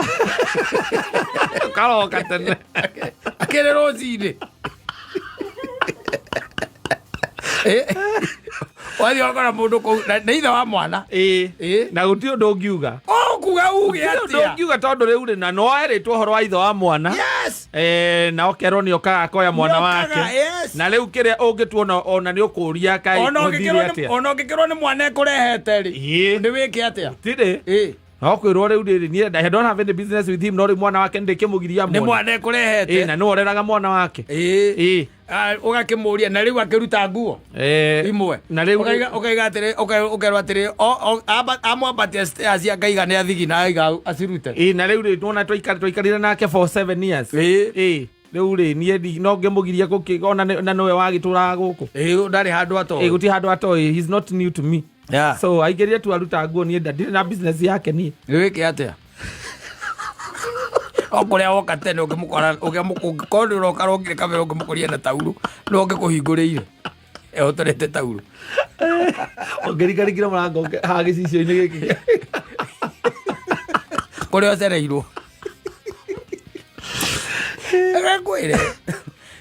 Karoka tene. Akĩrĩ rũcinĩ. Ĩĩ. Wathiĩ wakora mũndũ kũu na nĩ ithe wa mwana. Ĩĩ. Ĩĩ. Na gũtirĩ ũndũ ũngiuga. Ũkuga uge Gũtirĩ ũndũ atĩa? ũngiuga tondũ rĩu rĩ na no erĩtwo ũhoro wa ithe wa mwana. Yes. Na ũkerwo nĩ okaga akoya mwana Nĩokaga, wake. yes. Na rĩu kĩrĩa ũngĩtuona ona nĩ ũkũria kaĩ Ona gũthire ũngĩkĩrwo nĩ atĩa. ona ũngĩkĩrwo nĩ mwana ekũrehete rĩ. Ĩĩ. Nĩ wĩke atĩa? Gũtirĩ. Ĩĩ. No kwĩrwo rĩu rĩrĩ niĩ I don't have any business with him no rĩu mwana wake ndĩkĩmũgiria Nĩ muone. mwana ekũrehete. Ĩĩ na nĩwe ũreraga mwana wake. Ĩĩ. Ĩĩ. Ũgakĩmũria na rĩu akĩruta nguo imwe. Na rĩu Ũkaiga atĩrĩ ũkerwo atĩrĩ amwambatia stairs akaiga nĩ athigina aiga acirute. Ĩĩ na rĩu rĩ nĩwona twaikarire nake for 7 years. Ĩĩ. Ĩĩ. Rĩu rĩ niĩ no ngĩmũgiria gũkĩ ona na nĩwe wagĩtũraga gũkũ. Ĩĩ ndarĩ handũ atoĩ. Ĩĩ gũtirĩ handũ atoĩ. He's not new to me. Yeah. So aingĩrire tu aruta nguo niĩ ndirĩ na business yake niĩ. Nĩ wĩke atĩa? O kũrĩa woka tene ũngĩmũkora ũngĩkorwo nĩ ũroka rokire kabere ũngĩmũkoria na taurũ no ũngĩkũhingũrĩire ehotorete taurũ. Ũngĩringaringire mũrango haha gĩcicio-inĩ gĩkĩ. Kũrĩa ũcereirwo. Reke ngwĩre.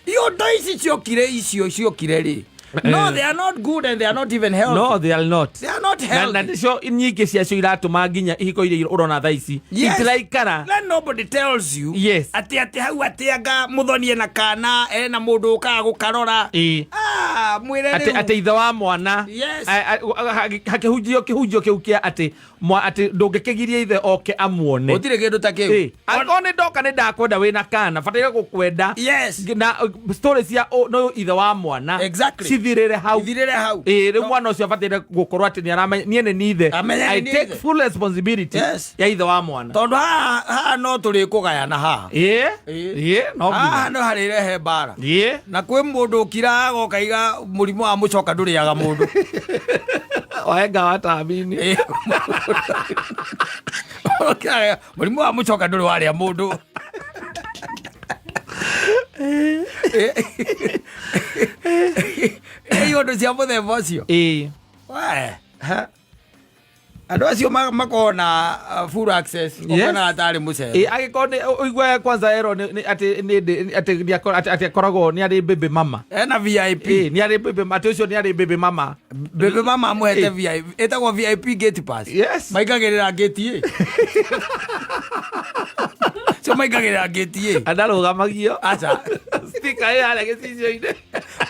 Iondo ici ciokire icio ciokire rĩ. No, they are not good and they are not even healthy. No, they are not. They are not Na healthy. nĩcio nyingĩ ciacio iratũma nginya ihiko iria ũrona thaa ici Yes. itiraikara. Let nobody tells you. Yes. Atĩ atĩ hau atĩ anga mũthoni ena kana ena mũndũ ũkaga gũkarora. Ĩĩ. Ah, mwĩre Atĩ rĩu. atĩ ithe wa mwana Yes. hakĩhunjio kĩhunjio kĩu kĩa atĩ atĩ ndũngĩkĩgiria ithe oke amuone. Gũtirĩ kĩndũ ta kĩu. Ĩĩ. Angĩkorwo nĩ ndoka nĩ ndakwenda wĩna kana bataire gũkwenda. Yes. Na story cia no ithe wa mwana Exactly. cithirĩre hau. Ithirĩre hau. Ĩĩ rĩu mwana ũcio abataire gũkorwo atĩ nĩ aramenya niĩ nĩ ni ithe. Amenye nĩ I niĩ take ithe. full responsibility Yes. ya ithe wa mwana. Tondũ haha no tũrĩkũgayana haha. Ĩĩ. Ĩĩ. Ĩĩ no Haha nginya. no harĩrehe mbara. Ĩĩ. Na kwĩ mũndũ ũkiraga ũkaiga mũrimũ wa mũcoka ndũrĩaga mũndũ. Wahenga wa tamini. Ĩĩ. Ũkiraga mũrimũ wa mũcoka ndũrĩ warĩa mũndũ. Ĩĩ ũndũ cia mũthemba ũcio. Ĩĩ. We, ha. Andũ acio makoragwo na full access. Yes. Ũkonaga tarĩ mũcere. Ĩĩ angĩkorwo nĩ ũigue kwanza erwo atĩ nĩ atĩ atĩ akoragwo nĩ arĩ baby mama. Ena VIP. Ĩĩ nĩ arĩ baby atĩ ũcio nĩ arĩ baby mama. Baby mama amũhete VIP. Ĩtagwo VIP gate pass. Yes. Maingagĩrĩra gate ĩ. Cio maingagĩrĩra gate ĩ. Andarũgamagio. Aca. Sticker ĩ harĩa gĩcicio-inĩ.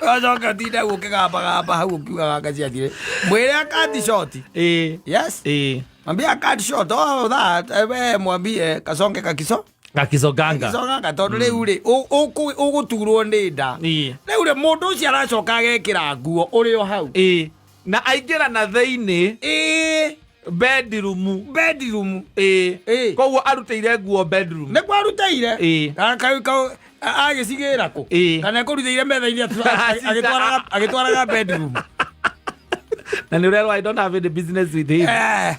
Ũgacoka ũtinde hau ũkĩgambagamba hau ũkiugaga anga ciathire. Mwĩre akati short. Ĩĩ. Yes. Ĩĩ. Mwambie akati short. Oh, that. We mwambie kasonge kakiso. Gakiconganga. Gakiconganga tondũ rĩu rĩ ũgũturwo nĩ nda. Ĩĩ. Rĩu rĩ mũndũ ũcio aracoka agekĩra nguo ũrĩ o hau. Ĩĩ. Na aingĩra na thĩinĩ. Ĩĩ. Bedroom. Bedroom. Ĩĩ. Ĩĩ. Koguo arutĩire nguo bedroom. Nĩkuo arutĩire. Ĩĩ. Kana kau agĩcigĩra kũ? Ĩĩ. Kana ekũrutĩire metha-inĩ agĩtwaraga bedroom. Na nĩ ũrerwo, "I don't have any business with him."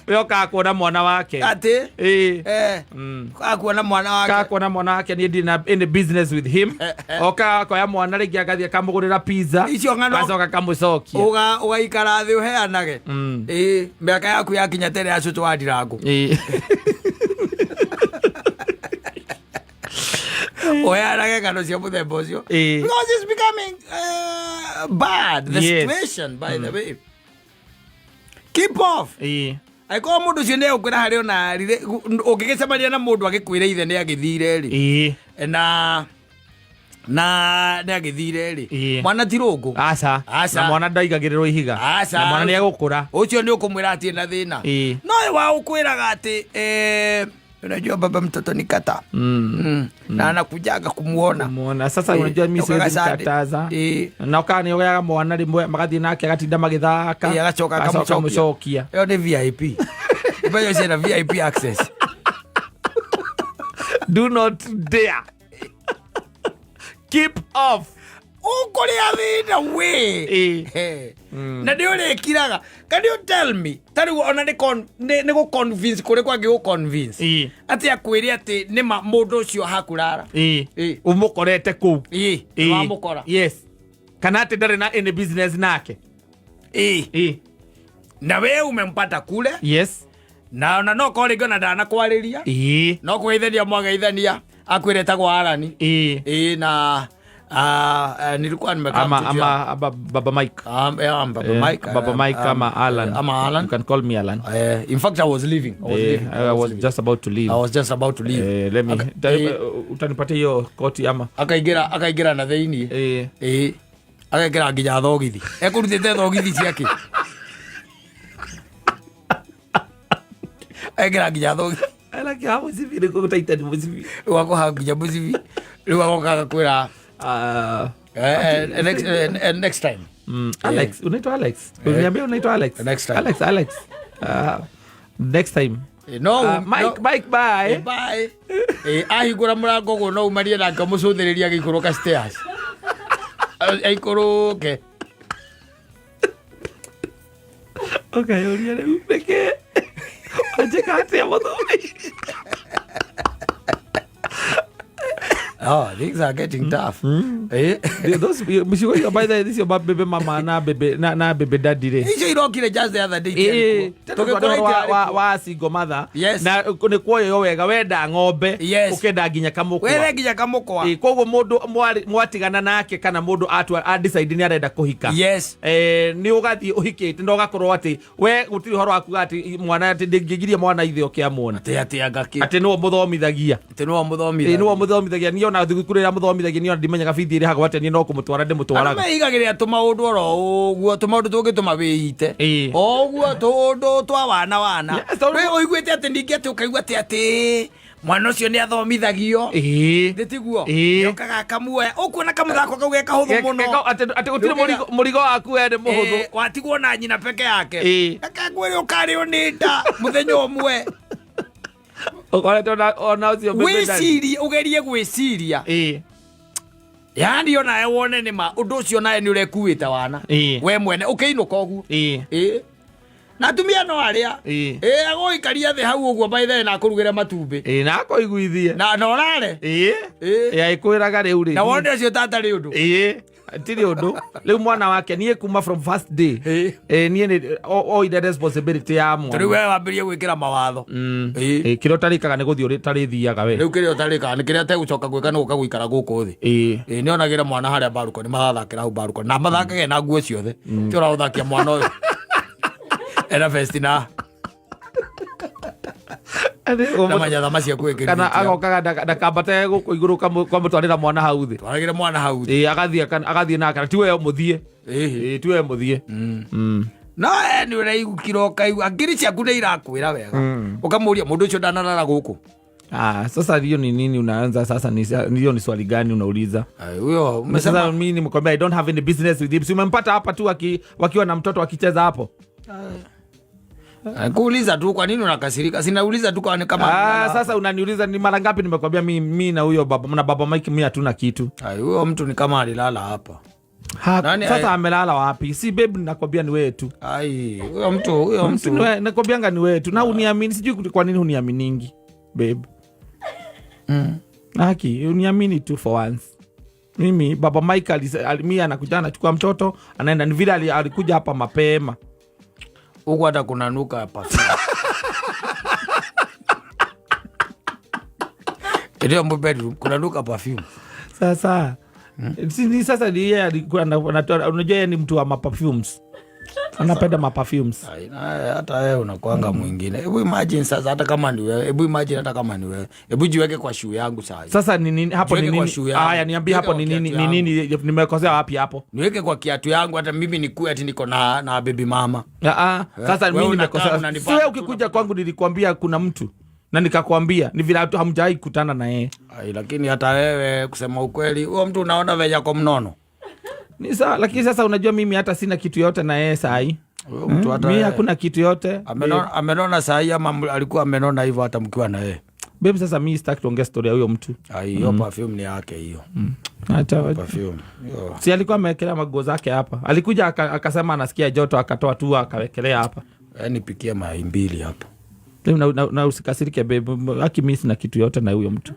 We okaga kuona mwana wake. Atĩ? Ĩĩ. Akuona mwana wake. Kaga kuona mwana wake, niĩ ndirĩ na any business with him. Okaga akoya mwana rĩngĩ, agathiĩ akamũgũrĩra pizza. Icio ng'ano- Agacoka akamũcokia. Ũgaikara thĩ ũheanage. Ĩĩ, mĩaka yaku yakinya tene ya cũcũ wa ndirangũ. Ũheanage ng'ano cia mũthemba ũcio. Because it's becoming bad, the situation, by the way. Keep off. Angĩkorwo mũndũ ũcio nĩ egũkwĩra harĩa ona ũngĩgĩcemania na mũndũ agĩkwĩra ithe nĩ agĩthire rĩ, na nĩ agĩthire rĩ, mwana ti rũngũ. Aca. Aca. Na mwana ndaigagĩrĩrwo ihiga. Aca. Na mwana nĩ egũkũra. Ũcio nĩ ũkũmwĩra atĩ na thĩna. No ũyũ wa ũkwĩraga atĩ unajua baba mtoto ni kata. Na anakujaga kumuona. Muona sasa, unajua mimi siwezi mkataza. Na ukaga nĩ oyaga mwana rĩmwe magathiĩ nake agatinda magĩthaka. Agacoka akamũcokia. Akamũcokia. Ĩyo nĩ VIP. Mbeca ciena VIP access. Do not dare. Keep off. Ũkũrĩa thĩna wĩ. Na nĩ ũrĩkiraga. Can you tell me, ta rĩu ona nĩ gũ convince kũrĩ kwangĩ gũ convince atĩ akwĩre atĩ nĩma mũndũ ũcio hakurara. Ũmũkorete kũu. Wamũkora. Yes. Kana atĩ ndarĩ na any business nake. Na we umempata kule. Yes. Na ona no korwo rĩngĩ ona ndanakwarĩria. No kũgeithania mwageithania akwĩre etagwo Alan. Ĩĩ, na nilikuwa nimekaa Ama mtoto ama Baba Mike. Yeah, I'm Baba Mike. Baba Mike ama Alan. Ama Alan. You can call me Alan. In fact, I was leaving. I was leaving. I was just about to leave. I was just about to leave. Let me. Utanipatia hiyo koti ama? Akaingĩra na thĩiniĩ. Agekĩra nginya thogithi. Ekũrutĩte thogithi ciake. Ekĩra nginya thogithi. Ala kia mũcibi nĩ gũtaita nĩ mũcibi. Rĩu akũha nginya mũcibi. Rĩu agoka agakwĩra, next time. Alex, unaitwa Alex? Uliniambia unaitwa Alex? Next time. Alex, Alex. Next time. No, Mike, no. Mike, bye. Bye. Ahingũra mũrango ũguo no umarie nake mũcũthĩrĩrie agĩikũrũka stairs. Aikũrũke. Ũkayũria rĩu nĩkĩ? Wanjĩka atĩa mũthuri? Oh, things are getting tough. Those micigo icio, by the way, icio bebe mama na bebe na bebe daddy rĩ. Icio irokire just the other day. Tũgĩkora wa single mother. Yes. Na nĩ kuoyo wega wenda ng'ombe. Yes. Ũkenda nginya kamũkwa. Wende nginya kamũkwa. Koguo mũndũ mwatigana nake kana mũndũ atua a decide nĩ arenda kũhika. Yes. Nĩ ũgathiĩ ũhikĩte na ũgakorwo atĩ we gũtirĩ ũhoro wa kuga atĩ mwana atĩ ndĩngĩgiria mwana ithe ũke amuone. Atĩ atĩ anga kĩ. Atĩ nĩwe mũthomithagia. Atĩ nĩwe mũthomithagia. Nĩwe mũthomithagia. Niĩ ona thukuru ĩrĩa mũthomithagia niĩ ona ndimenyaga bithi ĩrĩhagwo atĩa, niĩ no kũmũtwara ndĩmũtwaraga. Andũ meigagĩrĩra tũmaũndũ oro ũguo, tũmaũndũ tũngĩtũma wĩite. O ũguo tũũndũ twa wana wana. Yes, tondũ We ũiguĩte atĩ ningĩ atĩ ũkaigua atĩ atĩ mwana ũcio nĩ athomithagio. Nĩ tiguo? Nĩokaga akamuoya. Ũkuona kamũthako kau ge kahũthũ mũno. Atĩ gũtirĩ mũrigo waku we nĩ mũhũthũ. Watigwo na nyina peke yake. Reke ngwĩre ũkarĩo nĩ nda mũthenya ũmwe. Ũkoretwo ona ũcio mbembe ndani. Wĩcirie, ũgerie gwĩciria. Yaani onawe wone nĩ ma ũndũ ũcio nawe nĩ ũrekuĩte wana. We mwene ũkĩinũka ũguo. Na atumia no arĩa. Agũikaria thĩ hau ũguo by the way na akũrugĩre matumbĩ. Na akũiguithie. Na ũrare. Ĩkwĩraga rĩu rĩ. Na wone ũcio tatarĩ ũndũ. Tirĩ ũndũ. Rĩu mwana wake niĩ kuma from first day. Niĩ nĩ oire responsibility ya mwana. Rĩu we wambĩrĩrie gwĩkĩra mawatho. Kĩrĩa ũtarĩkaga nĩ gũthiĩ ũtarĩthiaga we. Rĩu kĩrĩa ũtarĩkaga nĩ kĩrĩa ategũcoka gwĩka nĩ gũka gũikara gũkũ thĩ. Nĩ onagĩra mwana harĩa balcony, marathakĩra hau balcony. Na mathakage na nguo ciothe. Ti ũragũthakia mwana ũyũ. Ena vest na na manyatha macio kwĩkĩrithia. Kana agokaga ndakambate gũkũ igũrũ kamũtwarĩra mwana hau thĩ. Twaragĩre mwana hau thĩ. Agathiĩ nake. Ti we mũthiĩ. Ti we mũthiĩ. No nĩ ũraigukira ũkaigua ngiri ciaku nĩ irakwĩra wega. Ũkamũria mũndũ ũcio ndanarara gũkũ. Sasa hiyo ni nini unaanza sasa? Ni hiyo ni swali gani unauliza? Huyo umesema Sasa mimi nimkwambia I don't have any business with him. Si umempata hapa tu wakiwa na mtoto wakicheza hapo? Kuuliza tu kwa nini unakasirika? Sinauliza tu kwa kama sasa unaniuliza ni mara ngapi nimekwambia mi na huyo baba na baba Mike mi hatuna kitu. Huyo mtu ni kama alilala hapa. Sasa amelala wapi? Si babe, nakwambia ni wewe tu. Ai, huyo mtu, huyo mtu. Nakwambianga ni wewe tu. Na uniamini, sijui kwa nini huniaminingi, babe. Haki, uniamini tu for once. Mimi baba Mike mimi anakuja anachukua mtoto, anaenda. Ni vile alikuja hapa mapema. Huko hata kunanuka hapa. Ndio mbo bedroom kunanuka perfume. Sasa si sasa ni yeye alikuwa unajua yeye ni mtu wa maperfumes. Anapenda maperfumes. Hata wewe unakuanga mwingine. Hebu imagine sasa hata kama ni wewe. Hebu imagine hata kama ni wewe. Hebu jiweke kwa shoe yangu sasa. Sasa ni nini hapo ni nini? Haya niambie hapo ni nini? Ni nini nimekosea wapi hapo? Niweke kwa kiatu yangu hata mimi nikue ati niko na baby mama. Sasa mimi nimekosea. Si wewe ukikuja kwangu nilikwambia kuna mtu. Na nikakwambia ni vile hamjawahi kukutana na yeye. Ai, lakini hata wewe kusema ukweli, huo mtu unaona venye kwa mnono. Ni sawa, lakini sasa unajua mimi hata sina kitu yote na yeye saa hii. Huyo mtu hata mimi hakuna kitu yote. Amenona saa hii ama alikuwa amenona hivyo hata mkiwa na yeye. Babe, sasa mimi sitaki tuongee story ya huyo mtu. Ai, hiyo perfume ni yake hiyo. Hata perfume. Yo. Si alikuwa amewekelea maguo zake hapa. Alikuja akasema anasikia joto akatoa tu akawekelea hapa. Nipikie mayai mbili hapa. Na usikasirike babe, haki mimi sina kitu yote na huyo mtu.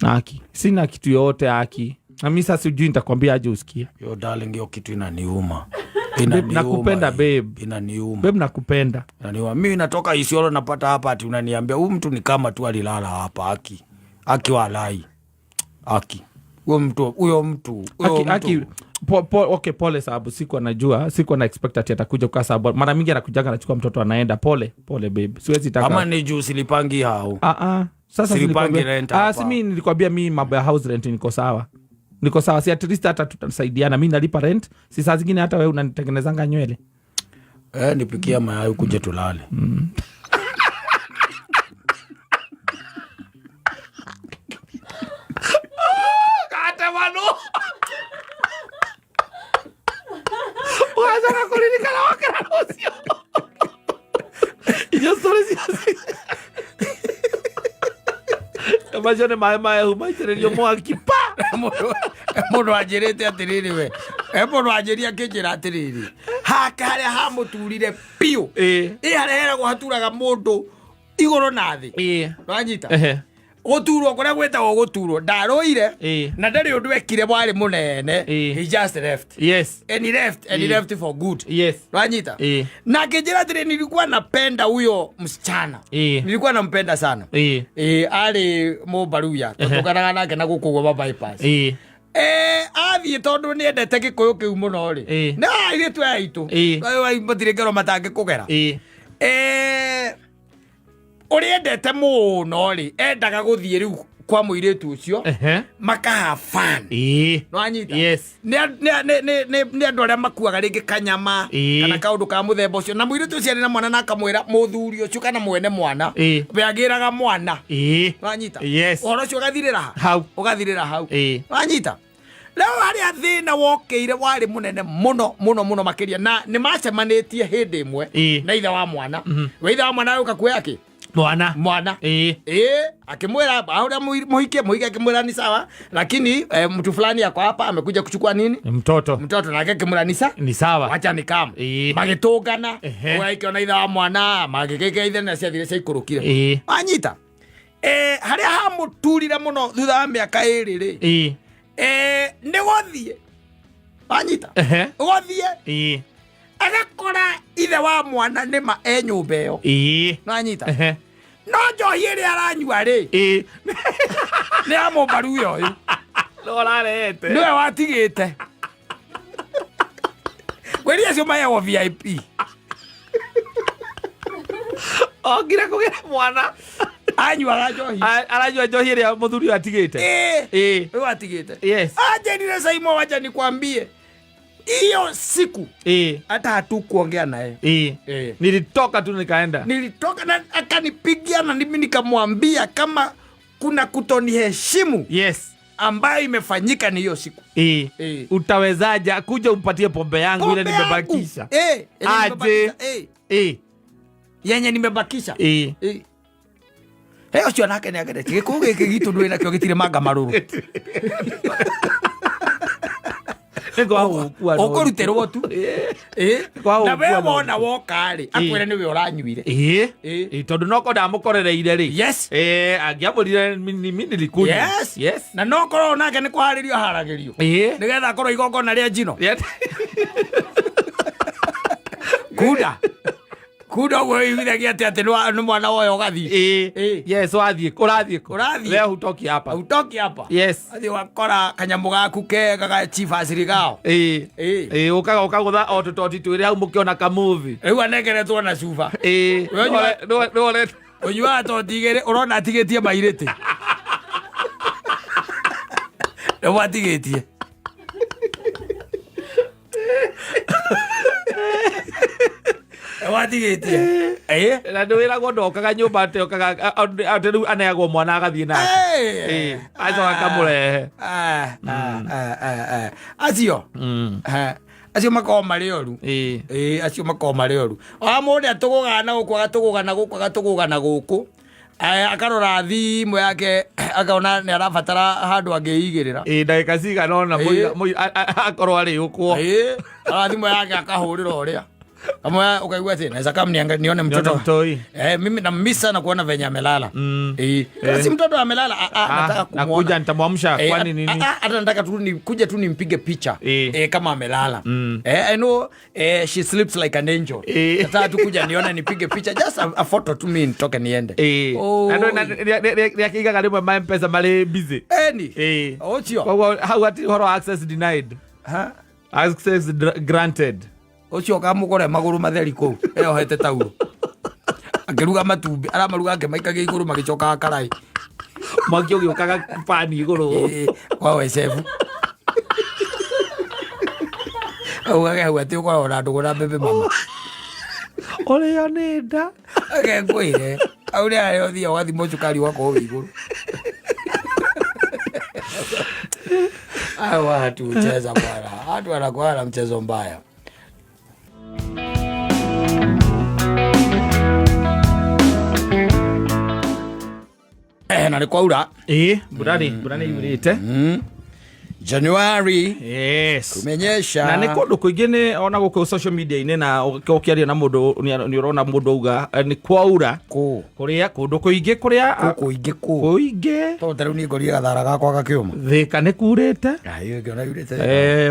Haki sina kitu yote haki. Na mimi sasa sijui nitakwambia aje usikie. Yo darling, hiyo kitu inaniuma. Inaniuma. Nakupenda babe. Inaniuma. Babe nakupenda. Inaniuma. Mimi natoka Isiolo napata hapa ati unaniambia huyu mtu ni kama tu alilala hapa haki. Haki walai. Haki. Huyo mtu, huyo mtu, huyo mtu. Haki. Okay, pole sababu sikuwa najua, sikuwa na expect ati atakuja kwa sababu mara mingi anakujaga anachukua mtoto anaenda. Pole, pole babe. Siwezi taka. Ama ni juu silipangi hao. Sasa silipangi rent hapa. Si mimi nilikwambia mimi mambo ya house rent niko sawa. Niko sawa, si at least hata tutasaidiana. Mimi nalipa rent, si saa zingine hata wewe unanitengenezanga nywele. Nipikia mayai ukuje tulale. Kata mano. Wacha kuririkana wakera rũciũ. Irio story cia macio nĩ maĩ mahehu maitĩrĩrio mwaki pa. Mũndũ anjĩrĩte atĩrĩrĩ we. Mũndũ anjĩria akĩnjĩra atĩrĩrĩ. Hake harĩa hamũturire biũ. Harĩa heragwo haturaga mũndũ igũrũ na thĩ. Wanyita? Gũturwo kũrĩa gwĩtagwo gũturwo ndarũire na ndarĩ ũndũ ekire warĩ mũnene. He just left. Yes. And he left, and he left for good. Yes. Wanyita? Na akĩnjĩra atĩrĩ nilikuwa napenda huyo msichana. Nilikuwa nampenda sana. Arĩ Mũmbaruya tũtũkanaga nake na gũkũ ũguo bypass. Athiĩ tondũ nĩendete gĩkũyũ kĩu mũno rĩ. Na airĩtu aya aitũ. Matirĩ ngero matangĩkũgera. Ũrĩa endete mũno rĩ, endaga gũthiĩ rĩu kwa mũirĩtu ũcio makaha fan. Nĩwanyita? Yes. Nĩ andũ arĩa makuaga rĩngĩ kanyama kana kaũndũ ka mũthemba ũcio na mũirĩtu ũcio arĩ na mwana na akamwĩra mũthuri ũcio kana mwene mwana we agĩraga mwana. Nĩwanyita? Yes. Ũhoro ũcio ũgathirĩra hau. Ũgathirĩra hau. Nĩwanyita? Rĩu harĩa thĩna wokĩire warĩ mũnene mũno mũno mũno makĩria na nĩ macemanĩtie hĩndĩ ĩmwe na ithe wa mwana. We ithe wa mwana agĩũka kuoya kĩ? Mwana. Akimwira aura muhike akimwira ni sawa, lakini mtu fulani yako hapa amekuja kuchukua nini? Mtoto nake akimwira ni sawa. Wacha ni kama. Magitungana, ũgaikiona ithe wa mwana, magĩgĩka ithe na ciathire ciaikũrũkire. Anyita. Harĩa hamũturire mũno thutha wa mĩaka ĩrĩ rĩ. Nĩ gũthiĩ. Anyita. Gũthiĩ. Agakora ithe wa mwana nĩma e nyũmba ĩyo. Nĩwanyita? No njohi ĩrĩa aranyua rĩ nĩ ya Mũmbaruya ũyũ. Nĩwe nĩwe watigĩte. Ngwĩria acio maheagwo VIP. Ongire kũgĩra mwana. Anyuaga njohi. Aranyua njohi ĩrĩa mũthuri ũyũ atigĩte. Ũyũ atigĩte. Yes. Anjĩrire Saimo, wacha nikwambie. Hiyo siku hata hatukuongea naye. Nilitoka tu nikaenda. Nilitoka na akanipigia na mimi nikamwambia kama kuna kutoniheshimu. Yes. Ambayo imefanyika ni hiyo siku. Utawezaje kuja umpatie pombe yangu ile nimebakisha? Aje. Yenye nimebakisha. Ĩĩ. Ĩ. He ũcio nake nĩ ageretie gĩkũyũ gĩkĩ gitũ ndũĩ nakĩo gĩtirĩ manga marũrũ. Nĩ kwagũkua no. Ũkũrutĩrwo tu. Ĩ. Kwa Na we ũkua no. wona woka rĩ, akwĩre nĩwe ũranyuire. Ĩĩ. Ĩĩ. Ĩĩ, tondũ noko ndamũkorereire rĩ. Yes. Ĩĩ, angĩamũrire mi nilikunywa. Yes. Yes. Na no korwo nake nĩ kũharĩrio aharagĩrio. Ĩĩ. Nĩgetha akorwo igongona rĩa njino. Yes. Kunda. Kunda ũguo ĩiguithagia atĩ atĩ nĩ mwana woyo ũgathiĩ. Ĩĩ. Ĩĩ. Yes, wathiĩ kũ? Ũrathiĩ kũ? Ũrathiĩ. Leo hutoki hapa. Hautoki hapa. Yes. Athiĩ ũgakora kanyamũ gaku kega ga chivasiri gao. Ĩĩ. Ĩĩ. Ĩĩ, ũkaga ũkagũtha o tũtoti twĩrĩ hau mũkĩona kamuvi. Rĩu anengeretwo na cuba. Ĩĩ. We ũnyua- Nĩwe Ũnyuaga toti igĩrĩ ũrona atigĩtie mairĩtĩ. Nĩguo atigĩtie. Nĩguo atigĩtie. Ĩĩ. Na nĩ wĩragwo ndokaga nyũmba atĩ okaga atĩ rĩu aneagwo mwana agathiĩ nake. Ĩĩ. Acoka akamũrehe. Ah, ah, ah, ah, ah. Acio. Eh, acio makoragwo marĩ oru. Ĩĩ. Ĩĩ, acio makoragwo marĩ oru. Ona mũndũ atũgũgaga na gũkũ agatũgũga na gũkũ agatũgũga na gũkũ. Eh, akarora thimũ yake akona nĩ arabatara handũ angĩigĩrĩra. Ĩĩ, ndagĩka cigana ũna Ĩĩ. akorwo arĩũkwo. Ĩĩ, arora thimũ yake akahũrĩra ũrĩa. Kama ukaigua ati naweza kama nione mtoto. Mtoi. Eh, mimi nammiss sana kuona venye amelala. Mm. Eh, kama si mtoto amelala, ah, ah, nataka Ah, kumuona. nakuja nitamwamsha Eh, kwani nini? ah, ah, hata nataka tu ni kuja tu nimpige picha Eh. eh, kama amelala. Mm. Eh, I know eh, she sleeps like an angel. Eh. Nataka tu kuja nione nipige picha just a photo tu mimi nitoke niende. Ĩĩ. Oh. Na ndũĩ nĩ akĩigaga rĩmwe ma mpesa marĩ busy. Eni. Ĩĩ. Ũcio. Koguo hau hatirĩ ũhoro wa access denied. Ha? Access granted. Ũcio ũkamũkore magũrũ matheri kũu eyohete tauro akĩruga matumbĩ aramaruga akĩmaikagia igũrũ magĩcokaga karai. Mwaki ũgĩũkaga pani igũrũ. Ĩĩ, kwa wesebu augage hau atĩ ũkoragwo na ndũgũ na mbembe mama. Ũrĩo nĩ nda. Reke ngwĩre au nĩ harĩa ũthiaga ũgathimwo cukari ũgakorwo wĩ igũrũ. Hao watu hucheza bwana, watu wanakuwa na mchezo mbaya. Eh, na nĩ kwaura. Ĩĩ, mbura nĩ yurĩte. January Yes. kumenyesha. Na nä kå ndå kå ingä nä ona gå kå social media-inä na å kä aria na må ndå nä å rona må ndå auga nä kwaura kũ kå rä a kå ndå kå ingä kå rä a kũ kũingĩ kũ kå ingä tondũ ta rĩu niĩ ngorire gathara gakwa gakĩũma. thä ka nä kurä te Ayo ngĩona yurĩte.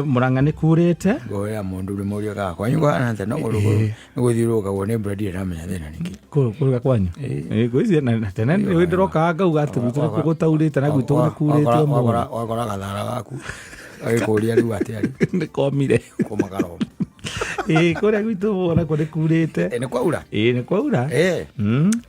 må ranga nä kurä te Ngoya mũndũ ũrĩ mũria gakwa kwanyu kwana atĩa no gũrũgũrũ nĩ gũthiũrũrũkagwo nĩ mbura ndirĩ ndamenya thĩna nĩkĩ. kå ruga kwanyu ngå ici na tene nä ndä rokaga ngauga atä gwitå nä kå taurä te na gwitå nä kurä te å Wakora wakora gathara gaku agĩkũria rĩu atĩa rĩu nä komire kũma karoma. kå rä a gwitå onakwo nä kurä te Ĩ, nĩ kwaura. ä nä kwaura Ĩ,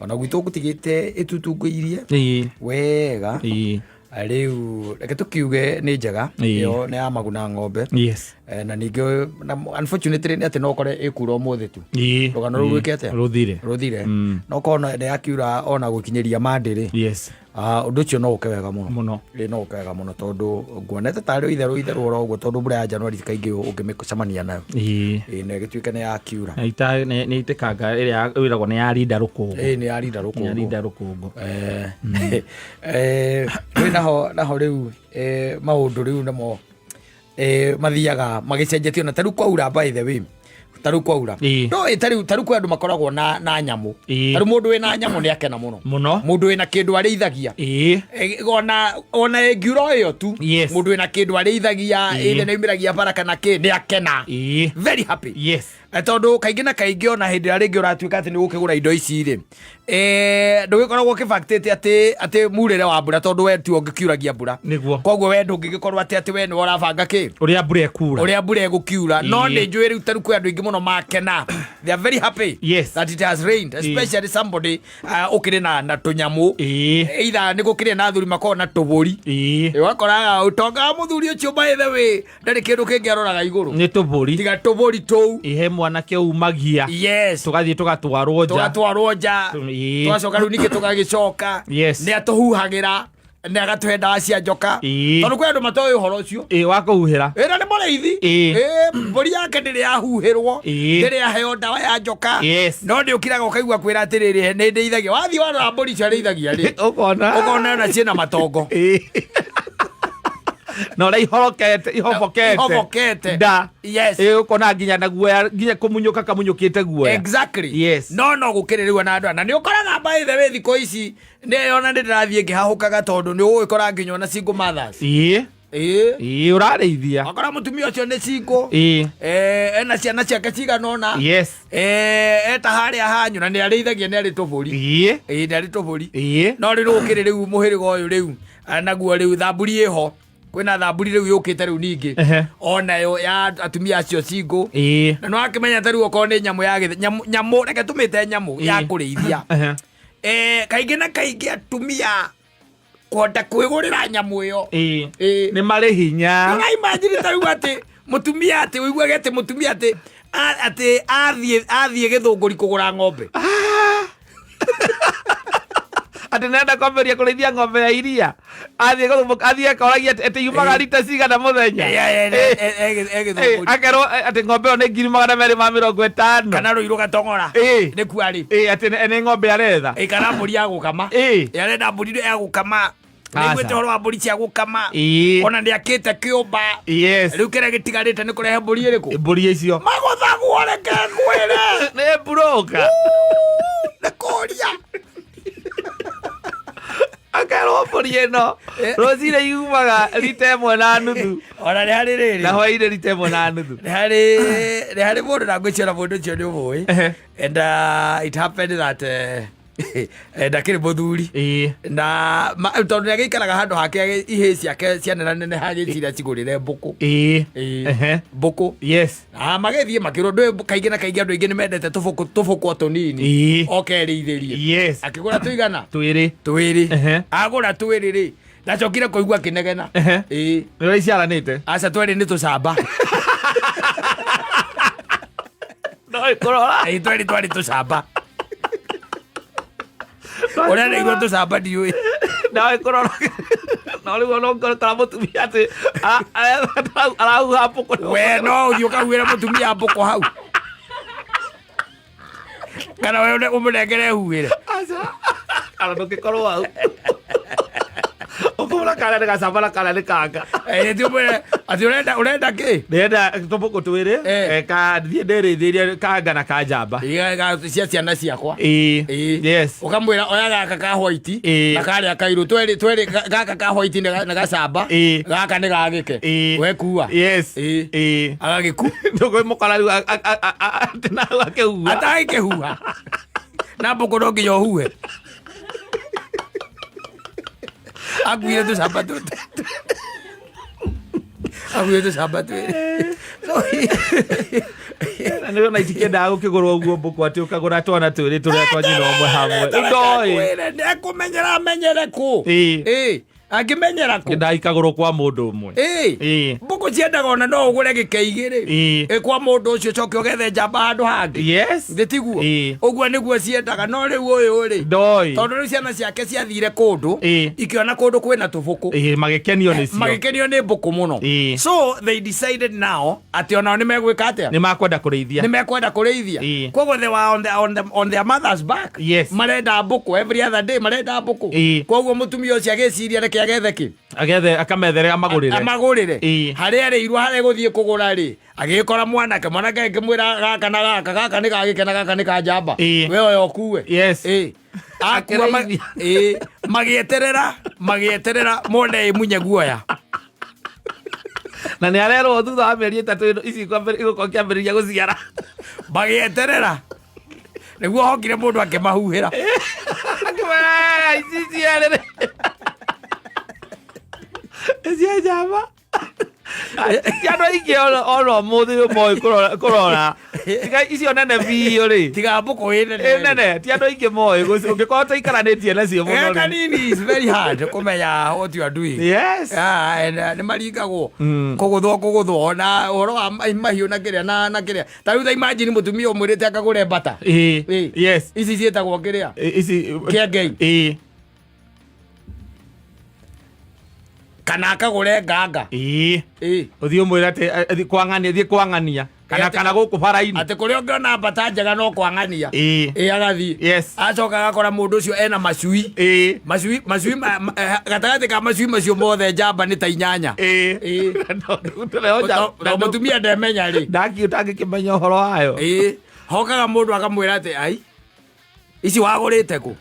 ona gwitũ gũtigĩte ĩtutunguirie ä wega. ä Rĩu reke tũkiuge nĩ njega Ĩ. ĩyo nĩ ya maguna ng'ombe. yes Eh, na ningĩ na unfortunately nĩ atĩ no ũkore ĩkura ũmũthĩ tu. ä Rũgano rũu rwĩke atĩa? rå thire Rũthire. No korwo nĩ yakiura ona gũkinyĩria mandĩ rĩ. yes Ah, ũndũ ũcio no ũke wega mũno. Mũno. Ĩ, no ũke wega mũno tondũ nguonete tarĩ itherũ itherũ oro ũguo tondũ mbura ya Januari kaingĩ ũngĩmĩcemania nayo. ä Ĩ, na ĩgĩtuĩke nĩ yakiura. nä itä kanga ä rä a wä ragwo nä yarinda rå kå Ĩ, nĩ yarinda ngå rũkũngũ. yarinda rå kå ngå Eh, eh, rĩu naho rĩu eh, maũndũ rĩu namo eh, mathiaga magĩcenjetio na tarĩu kwaura by the way tarĩu kwaura Ĩ. no ĩ, tarĩu kwĩ andũ makoragwo na nyamũ. Ĩ. Tarĩu mũndũ wĩna nyamũ nĩ akena mũno. Mũno. Mũndũ wĩna kĩndũ arĩithagia. Ä Eh, ona ĩngiura ĩyo tu Yes. mũndũ wĩna kĩndũ arĩithagia Ĩ. ĩthe nĩaumĩragia bara kana kĩ nĩ akena. Ä Very happy. yes. Eh, tondũ kaingĩ na kaingĩ ona hĩndĩ ĩrĩa rĩngĩ ũratuĩka atĩ nĩ ũgũkĩgũra indo ici rĩ eh, ndũgĩkoragwo ũkĩbactĩte atĩ murĩre wa mbura tondũ we tiwe ũngĩkiuragia mbura. Nĩguo. Koguo we ndũngĩgĩkorwo atĩ we nĩwe ũrabanga kĩ Å rä a mbura ĩkura. ũrĩa mbura ĩgũkiura no Ĩĩ. nĩ njũĩ rĩu tarĩu kwĩ andũ aingĩ mũno makena. They are very happy Yes. that it has rained, especially somebody ũkĩrĩ na tũnyamũ. Ĩĩ. Either nĩ gũkĩrĩ na athuri makoragwo na tũbũri. Ĩĩ. Ũgakoraga ũtonga wa mũthuri ũcio by the way ndarĩ kĩndũ kĩngĩ aroraga igũrũ Nĩ tũbũri. tiga tũbũri tũu. Ihe mwanake umagia. Yes. Tũgathiĩ tũgatwarwo nja. Tũgatwarwo nja. Ĩĩ. Tũgacoka rĩu ningĩ tũgagĩcoka. Yes. Nĩ atũhuhagĩra. Nĩ agatũhe ndawa cia njoka. Tondũ kwĩ andũ matoĩ ũhoro ũcio. Ĩĩ, wa kũhuhĩra. Ĩna nĩ mũrĩithi. Ĩĩ, mbũri yake ndĩrĩ yahuhĩrwo, ndĩrĩ yaheo ndawa ya njoka. No nĩ ũkiraga ũkaigua kwĩra atĩrĩrĩ, nĩ ndĩithagia. Wathiĩ warora mbũri icio arĩithagia rĩ, Ũkona. Ũkona ona ciĩna matongo. Na ũrĩa ihorokete, ihobokete. Ihobokete. Nda. Yes. Ĩĩ, ũkona nginya na guoya, nginya kũmunyũka kamunyũkĩte guoya. Exactly. Yes. No gũkĩrĩ rĩu ona andũ aya. Na nĩ ũkoraga by the way thikũ ici nĩ ona nĩ ndĩrathiĩ ngĩhahũkaga tondũ nĩ ũgũgĩkora nginya ona single mothers. Ĩĩ. Ĩĩ. Ĩĩ, ũrarĩithia. Wakora mũtumia ũcio nĩ single. Ĩĩ. Ena ciana ciake cigana ũna. Yes. Eta harĩa hanyu na nĩ arĩithagia, nĩ arĩ tũbũri. Ĩĩ. Ĩĩ, nĩ arĩ tũbũri. Ĩĩ. No rĩu gũkĩrĩ rĩu mũhĩrĩga ũyũ rĩu, naguo rĩu thamburi ĩho. Kwĩna thamburi rĩu yũkĩte rĩu ningĩ. Onayo ya atumia acio single. Ĩĩ. Na nĩ wakĩmenya ta rĩu okorwo nĩ nyamũ ya gĩthĩ, nyamũ, nyamũ, reke tũmĩte nyamũ ya kũrĩithia. Kaingĩ na kaingĩ atumia kũhota kwĩgũrĩra nyamũ ĩyo. Ĩĩ. Ĩĩ. Nĩ marĩ hinya. Ndũra imagine ta rĩu atĩ mũtumia atĩ ũiguage atĩ mũtumia atĩ, atĩ athiĩ gĩthũngũri kũgũra ng'ombe. Atĩ nenda kwambĩrĩria kũrĩithia ng'ombe ya iria. Athiĩ gũthũmbũka, athiĩ akoragia atĩ yumaga rita cigana mũthenya. Gĩthũngũri. Akerwo atĩ ng'ombe ĩyo nĩ ngiri magana merĩ ma mĩrongo ĩtano. Kana rũirũ gatong'ora. Nĩ kuarĩ. Atĩ nĩ ng'ombe aretha. Kana mbũri ya gũkama. Arenda mbũri ya gũkama. Aca. Nĩguĩte ũhoro wa mbũri cia gũkama. Ona nĩ akĩte kĩũmba. Yes. Rĩu kĩrĩa gĩtigarĩte nĩ kũrehe mbũri ĩrĩkũ? Mbũri icio. Magũthagwo reke ngwĩre. Nĩ mburoka. Nĩ kũria. Akerwo mbũri ĩno rũcinĩ yumaga rita ĩmwe na nuthu. Ona nĩ harĩ rĩrĩ. Na hwainĩ rita ĩmwe na nuthu. Nĩ harĩ mũndũ na ngwĩciria mũndũ ũcio nĩ ũmũĩ. And it happened that ndakĩrĩ mũthuri. Na tondũ nĩ agĩikaraga handũ hake ihĩĩ ciake cianenaneneha agĩciria cigũrĩre mbũkũ. Mbũkũ. Yes. Magĩthiĩ makĩrwo ndũĩ kaingĩ na kaingĩ andũ aingĩ nĩ mendete tũbũkũ o tũnini. Oke erĩithĩrie. Yes. Akĩgũra tũigana? Twĩrĩ. Twĩrĩ. Agũra twĩrĩ rĩ, ndacokire kũigua akĩnegena. Nĩ ũrĩa iciaranĩte? Aca, twĩrĩ nĩ tũcamba. No ĩkũrora. Twĩrĩ twarĩ tũcamba. Ũrĩa ndaigua tũcamba ndiũĩ. No ĩkũrora. No rĩu ona ũngĩkora mũtumia atĩ arahuha mbũkũ. We no ũthiĩ ũkahuhĩra mũtumia mbũkũ hau. Kana we ũmũnengere huhĩre. Aca. Kana ndũngĩkorwo hau. Ũkũmũra kana nĩ gacamba na kana nĩ kanga. Ti ũmwĩre atĩ ũrenda kĩ? Ndĩrenda tũbũkũ twĩrĩ, ka thiĩ ndĩrĩithĩrie kanga na kanjamba. Iga, cia ciana ciakwa. Yes. Ũkamwĩra oya gaka ka white na karĩa kairũ. Twĩrĩ, twĩrĩ, gaka ka white nĩ gacamba, gaka nĩ gagĩke. We kua. Yes. Agagĩku. Ndũkũmũkora rĩu atĩ na hau akĩhuha. Atagĩkĩhuha. Na mbũkũ no nginya ũhuhe. Akuire tũcamba tũtũ. Akuire tũcamba twĩrĩ. So, Na nĩ ona itikĩendaga gũkĩgũrwo ũguo mbũkũ atĩ ũkagũra twana twĩrĩ tũrĩa twa nyina ũmwe hamwe. Rĩu ndoĩ. Kwĩre, nĩekũmenyera amenyere kũ. Angĩmenyera kũ? Kĩendaga ikagũrwo kwa mũndũ ũmwe. Mbũkũ ciendaga ona no ũgũre gĩke igĩrĩ. Kwa mũndũ ũcio ũcoke ũgethe njamba handũ hangĩ. Yes. Thĩ tiguo? Ũguo nĩguo ciendaga, no rĩu ũyũ rĩ. Ndoĩ. Tondũ rĩu ciana ciake ciathire kũndũ, ikĩona kũndũ kwĩna tũbũkũ. Magĩkenio nĩcio. Magĩkenio nĩ mbũkũ mũno. So they decided now atĩ onao nĩ megwĩka atĩa? Nĩ makwenda kũrĩithia. Nĩ mekwenda kũrĩithia. Koguo they were on their mother's back. Yes. Marenda mbũkũ every other day, marenda mbũkũ. Koguo mũtumia ũcio agĩciria reke agethe kĩ? Agethe, akamethere amagũrĩre. Amagũrĩre. Harĩa arĩirwo harĩa gũthiĩ kũgũra rĩ, agĩkora mwanake, mwanake akĩmwĩra gaka na gaka, gaka nĩ gagĩke na gaka nĩ ka njamba. We oya ũkue. Yes. Akua Akĩrĩithia. Magĩeterera mone ĩmunye guoya. Na nĩ arerwo thutha wa mĩeri ĩtatũ ĩno ici igũkorwo ikĩambĩrĩria gũciara. Magĩeterera. Nĩguo hokire mũndũ akĩmahuhĩra. Akĩmera, ici ciarĩrĩ. Ici njamba. Ti andũ aingĩ ona ũmũthĩ moĩ kũrora. Tiga icio nene biũ rĩ. Tiga mbũkũ ĩ nene. Ĩ nene, ti andũ aingĩ moĩ ũngĩkorwo ũtaikaranĩtie nacio mũno rĩ. Kanini is very hard kũmenya what you are doing. Yes. And nĩ maringagwo. Kũgũthwo, kũgũthwo. Ona ũhoro wa mahiũ na kĩrĩa, na kĩrĩa. Ta rĩu ta imagine mũtumia ũmwĩrĩte akagũre mbata. Yes. Ici ciĩtagwo kĩrĩa? Ici Kĩengei. Kana akagũre nganga. Ĩĩ. Ĩĩ. Ũthiĩ ũmwĩre atĩ athiĩ kwang'ania, thiĩ kwang'ania kana Ĩĩ, kana gũkũ bara-inĩ. Atĩ kũrĩa ũngĩona mbata njega no kwang'ania. Ĩĩ. Ĩĩ, agathiĩ. Yes. Acoka agakora mũndũ ũcio ena macui. Ĩĩ. Macui macui gatagatĩ ka macui macio mothe njamba nĩ ta 8. Ĩĩ. Ĩĩ. Tondũ To mũtumia ndemenya rĩ. Ndaki ũtangĩkĩmenya ũhoro wayo. Ĩĩ. Hokaga mũndũ akamwĩra atĩ ai ici wagũrĩte kũ?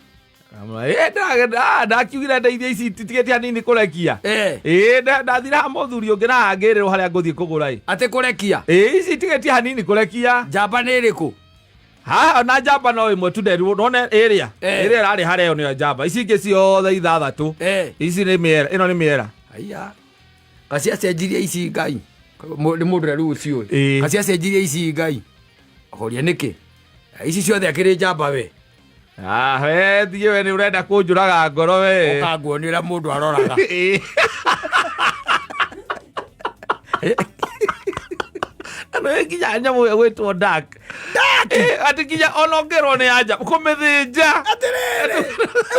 Ndakiugire ndeithia ici titigĩte hanini kũrekia. Eh. Ĩĩ, ndathire ha mũthuri ũngĩ na angĩrĩrwo harĩa ngũthiĩ kũgũra ĩ. Atĩ kũrekia? Ĩĩ, ici itigĩtie hanini kũrekia. Njamba nĩ ĩrĩkũ? Haha na njamba no ĩmwe tu nderirwo, none ĩrĩa. Eh. Ĩrĩa ĩrarĩ harĩa ĩyo nĩyo njamba. Ici ingĩ ciothe 6. Eh. Ici nĩ mĩera, ĩno nĩ mĩera. Aya. Kaciacenjirie ici Ngai. Nĩ mũndũ ũrĩa rĩu ũciũĩ. Ĩĩ. Kaciacenjirie ici Ngai. Ahoria nĩkĩ? Ici ciothe akĩrĩ njamba we. Ah, we thiĩ we nĩ ũrenda kũnjũraga ngoro we. Ũkanguonia ũrĩa mũndũ aroraga. Ĩĩ. Ano ĩ nginya nyamũ ĩyo gwĩtwo dark. Ĩ, atĩ nginya ona ũngĩrwo nĩ anja kũmĩthĩnja. Atĩrĩrĩ,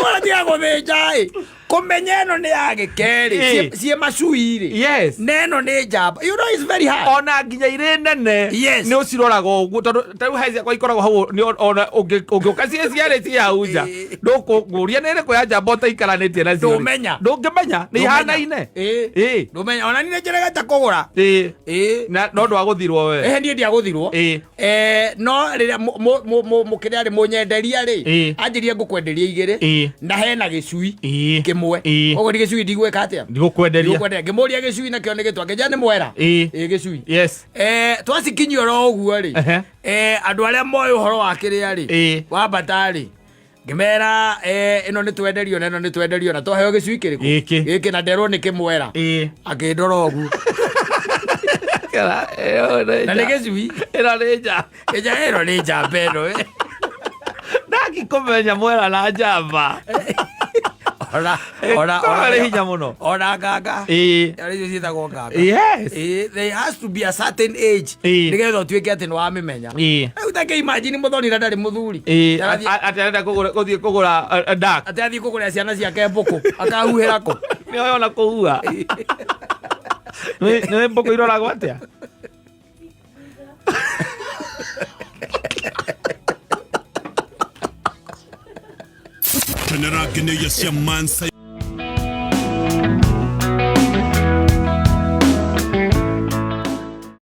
wona tiga gũthĩnja ĩ. Kũmenya ĩno nĩ ya gĩkerĩ, Ĩĩ. ciĩ macui rĩ. Yes. Na ĩno nĩ njamba. You know it's very hard. Ona nginya irĩ nene. Yes. Nĩ ũciroraga ũguo tondũ ta rĩu hai ciakwa ikoragwo hau nĩ ona ũngĩũka ciĩ cierĩ ciĩ hau nja. Ĩĩ. Ndũkũngũria nĩ ĩrĩkũ ya njamba ũtaikaranĩtie nacio. Ndũmenya. Ndũngĩmenya nĩ ihanaine. Ĩĩ. Ĩĩ. Ndũmenya. Ona niĩ nĩ njeregete kũgũra. Ĩĩ. Ĩĩ. Na no ndwagũthirwo we. Ehe niĩ ndiagũthirwo. Ĩĩ. No rĩrĩa mũkĩrĩa rĩ mũnyenderia rĩ, Ĩĩ. anjĩrire ngũkwenderia 2. Ĩĩ. Na hena gĩcui Ĩĩ. kĩmwe. Ĩĩ. Koguo ni gĩcui ndigwĩka atĩa? Ndigũkwenderia. Ndigũkwenderia. Ngĩmũria gĩcui nakĩo nĩ gĩtwa. Ngĩnjĩra nĩ mwera. Ĩĩ. Ĩĩ gĩcui. Yes. Twacikinyia oro ũguo rĩ. Ehe. Andũ arĩa moĩ ũhoro wa kĩrĩa rĩ. Ĩĩ. Wa mbata rĩ. Ngĩmera, ĩno nĩ twenderio na ĩno nĩ twenderio na twaheo gĩcui kĩrĩkũ? Gĩkĩ. Gĩkĩ na nderwo nĩ kĩmwera. Ĩĩ. Akĩndora ũguo. Na nĩ gĩcui. Ĩno nĩ njamba. Ĩja ĩno nĩ njamba ĩno, ĩ. Ndangĩkũmenya mwera na njamba. Ona, ona, Korwo ona arĩ hinya mũno. Ona nganga. Ĩĩ. Arĩ icio ciĩtagwo nganga. Yes. Ĩĩ, there has to be a certain age. Ĩĩ. Nĩgetha ũtuĩke atĩ nĩwamĩmenya. Ĩĩ. Rĩu ta kĩ-imagine mũthoni na ndarĩ mũthuri. Ĩĩ, Arathiĩ- atĩ arenda gũthiĩ kũgũra, dark. Atĩ athiĩ kũgũrĩra ciana ciake mbũkũ, akahuhĩra kũ? Nĩ oĩ ona kũhua. Nĩ mbũkũ iroragwo atĩa? Kenera ngenyo cia Mansa.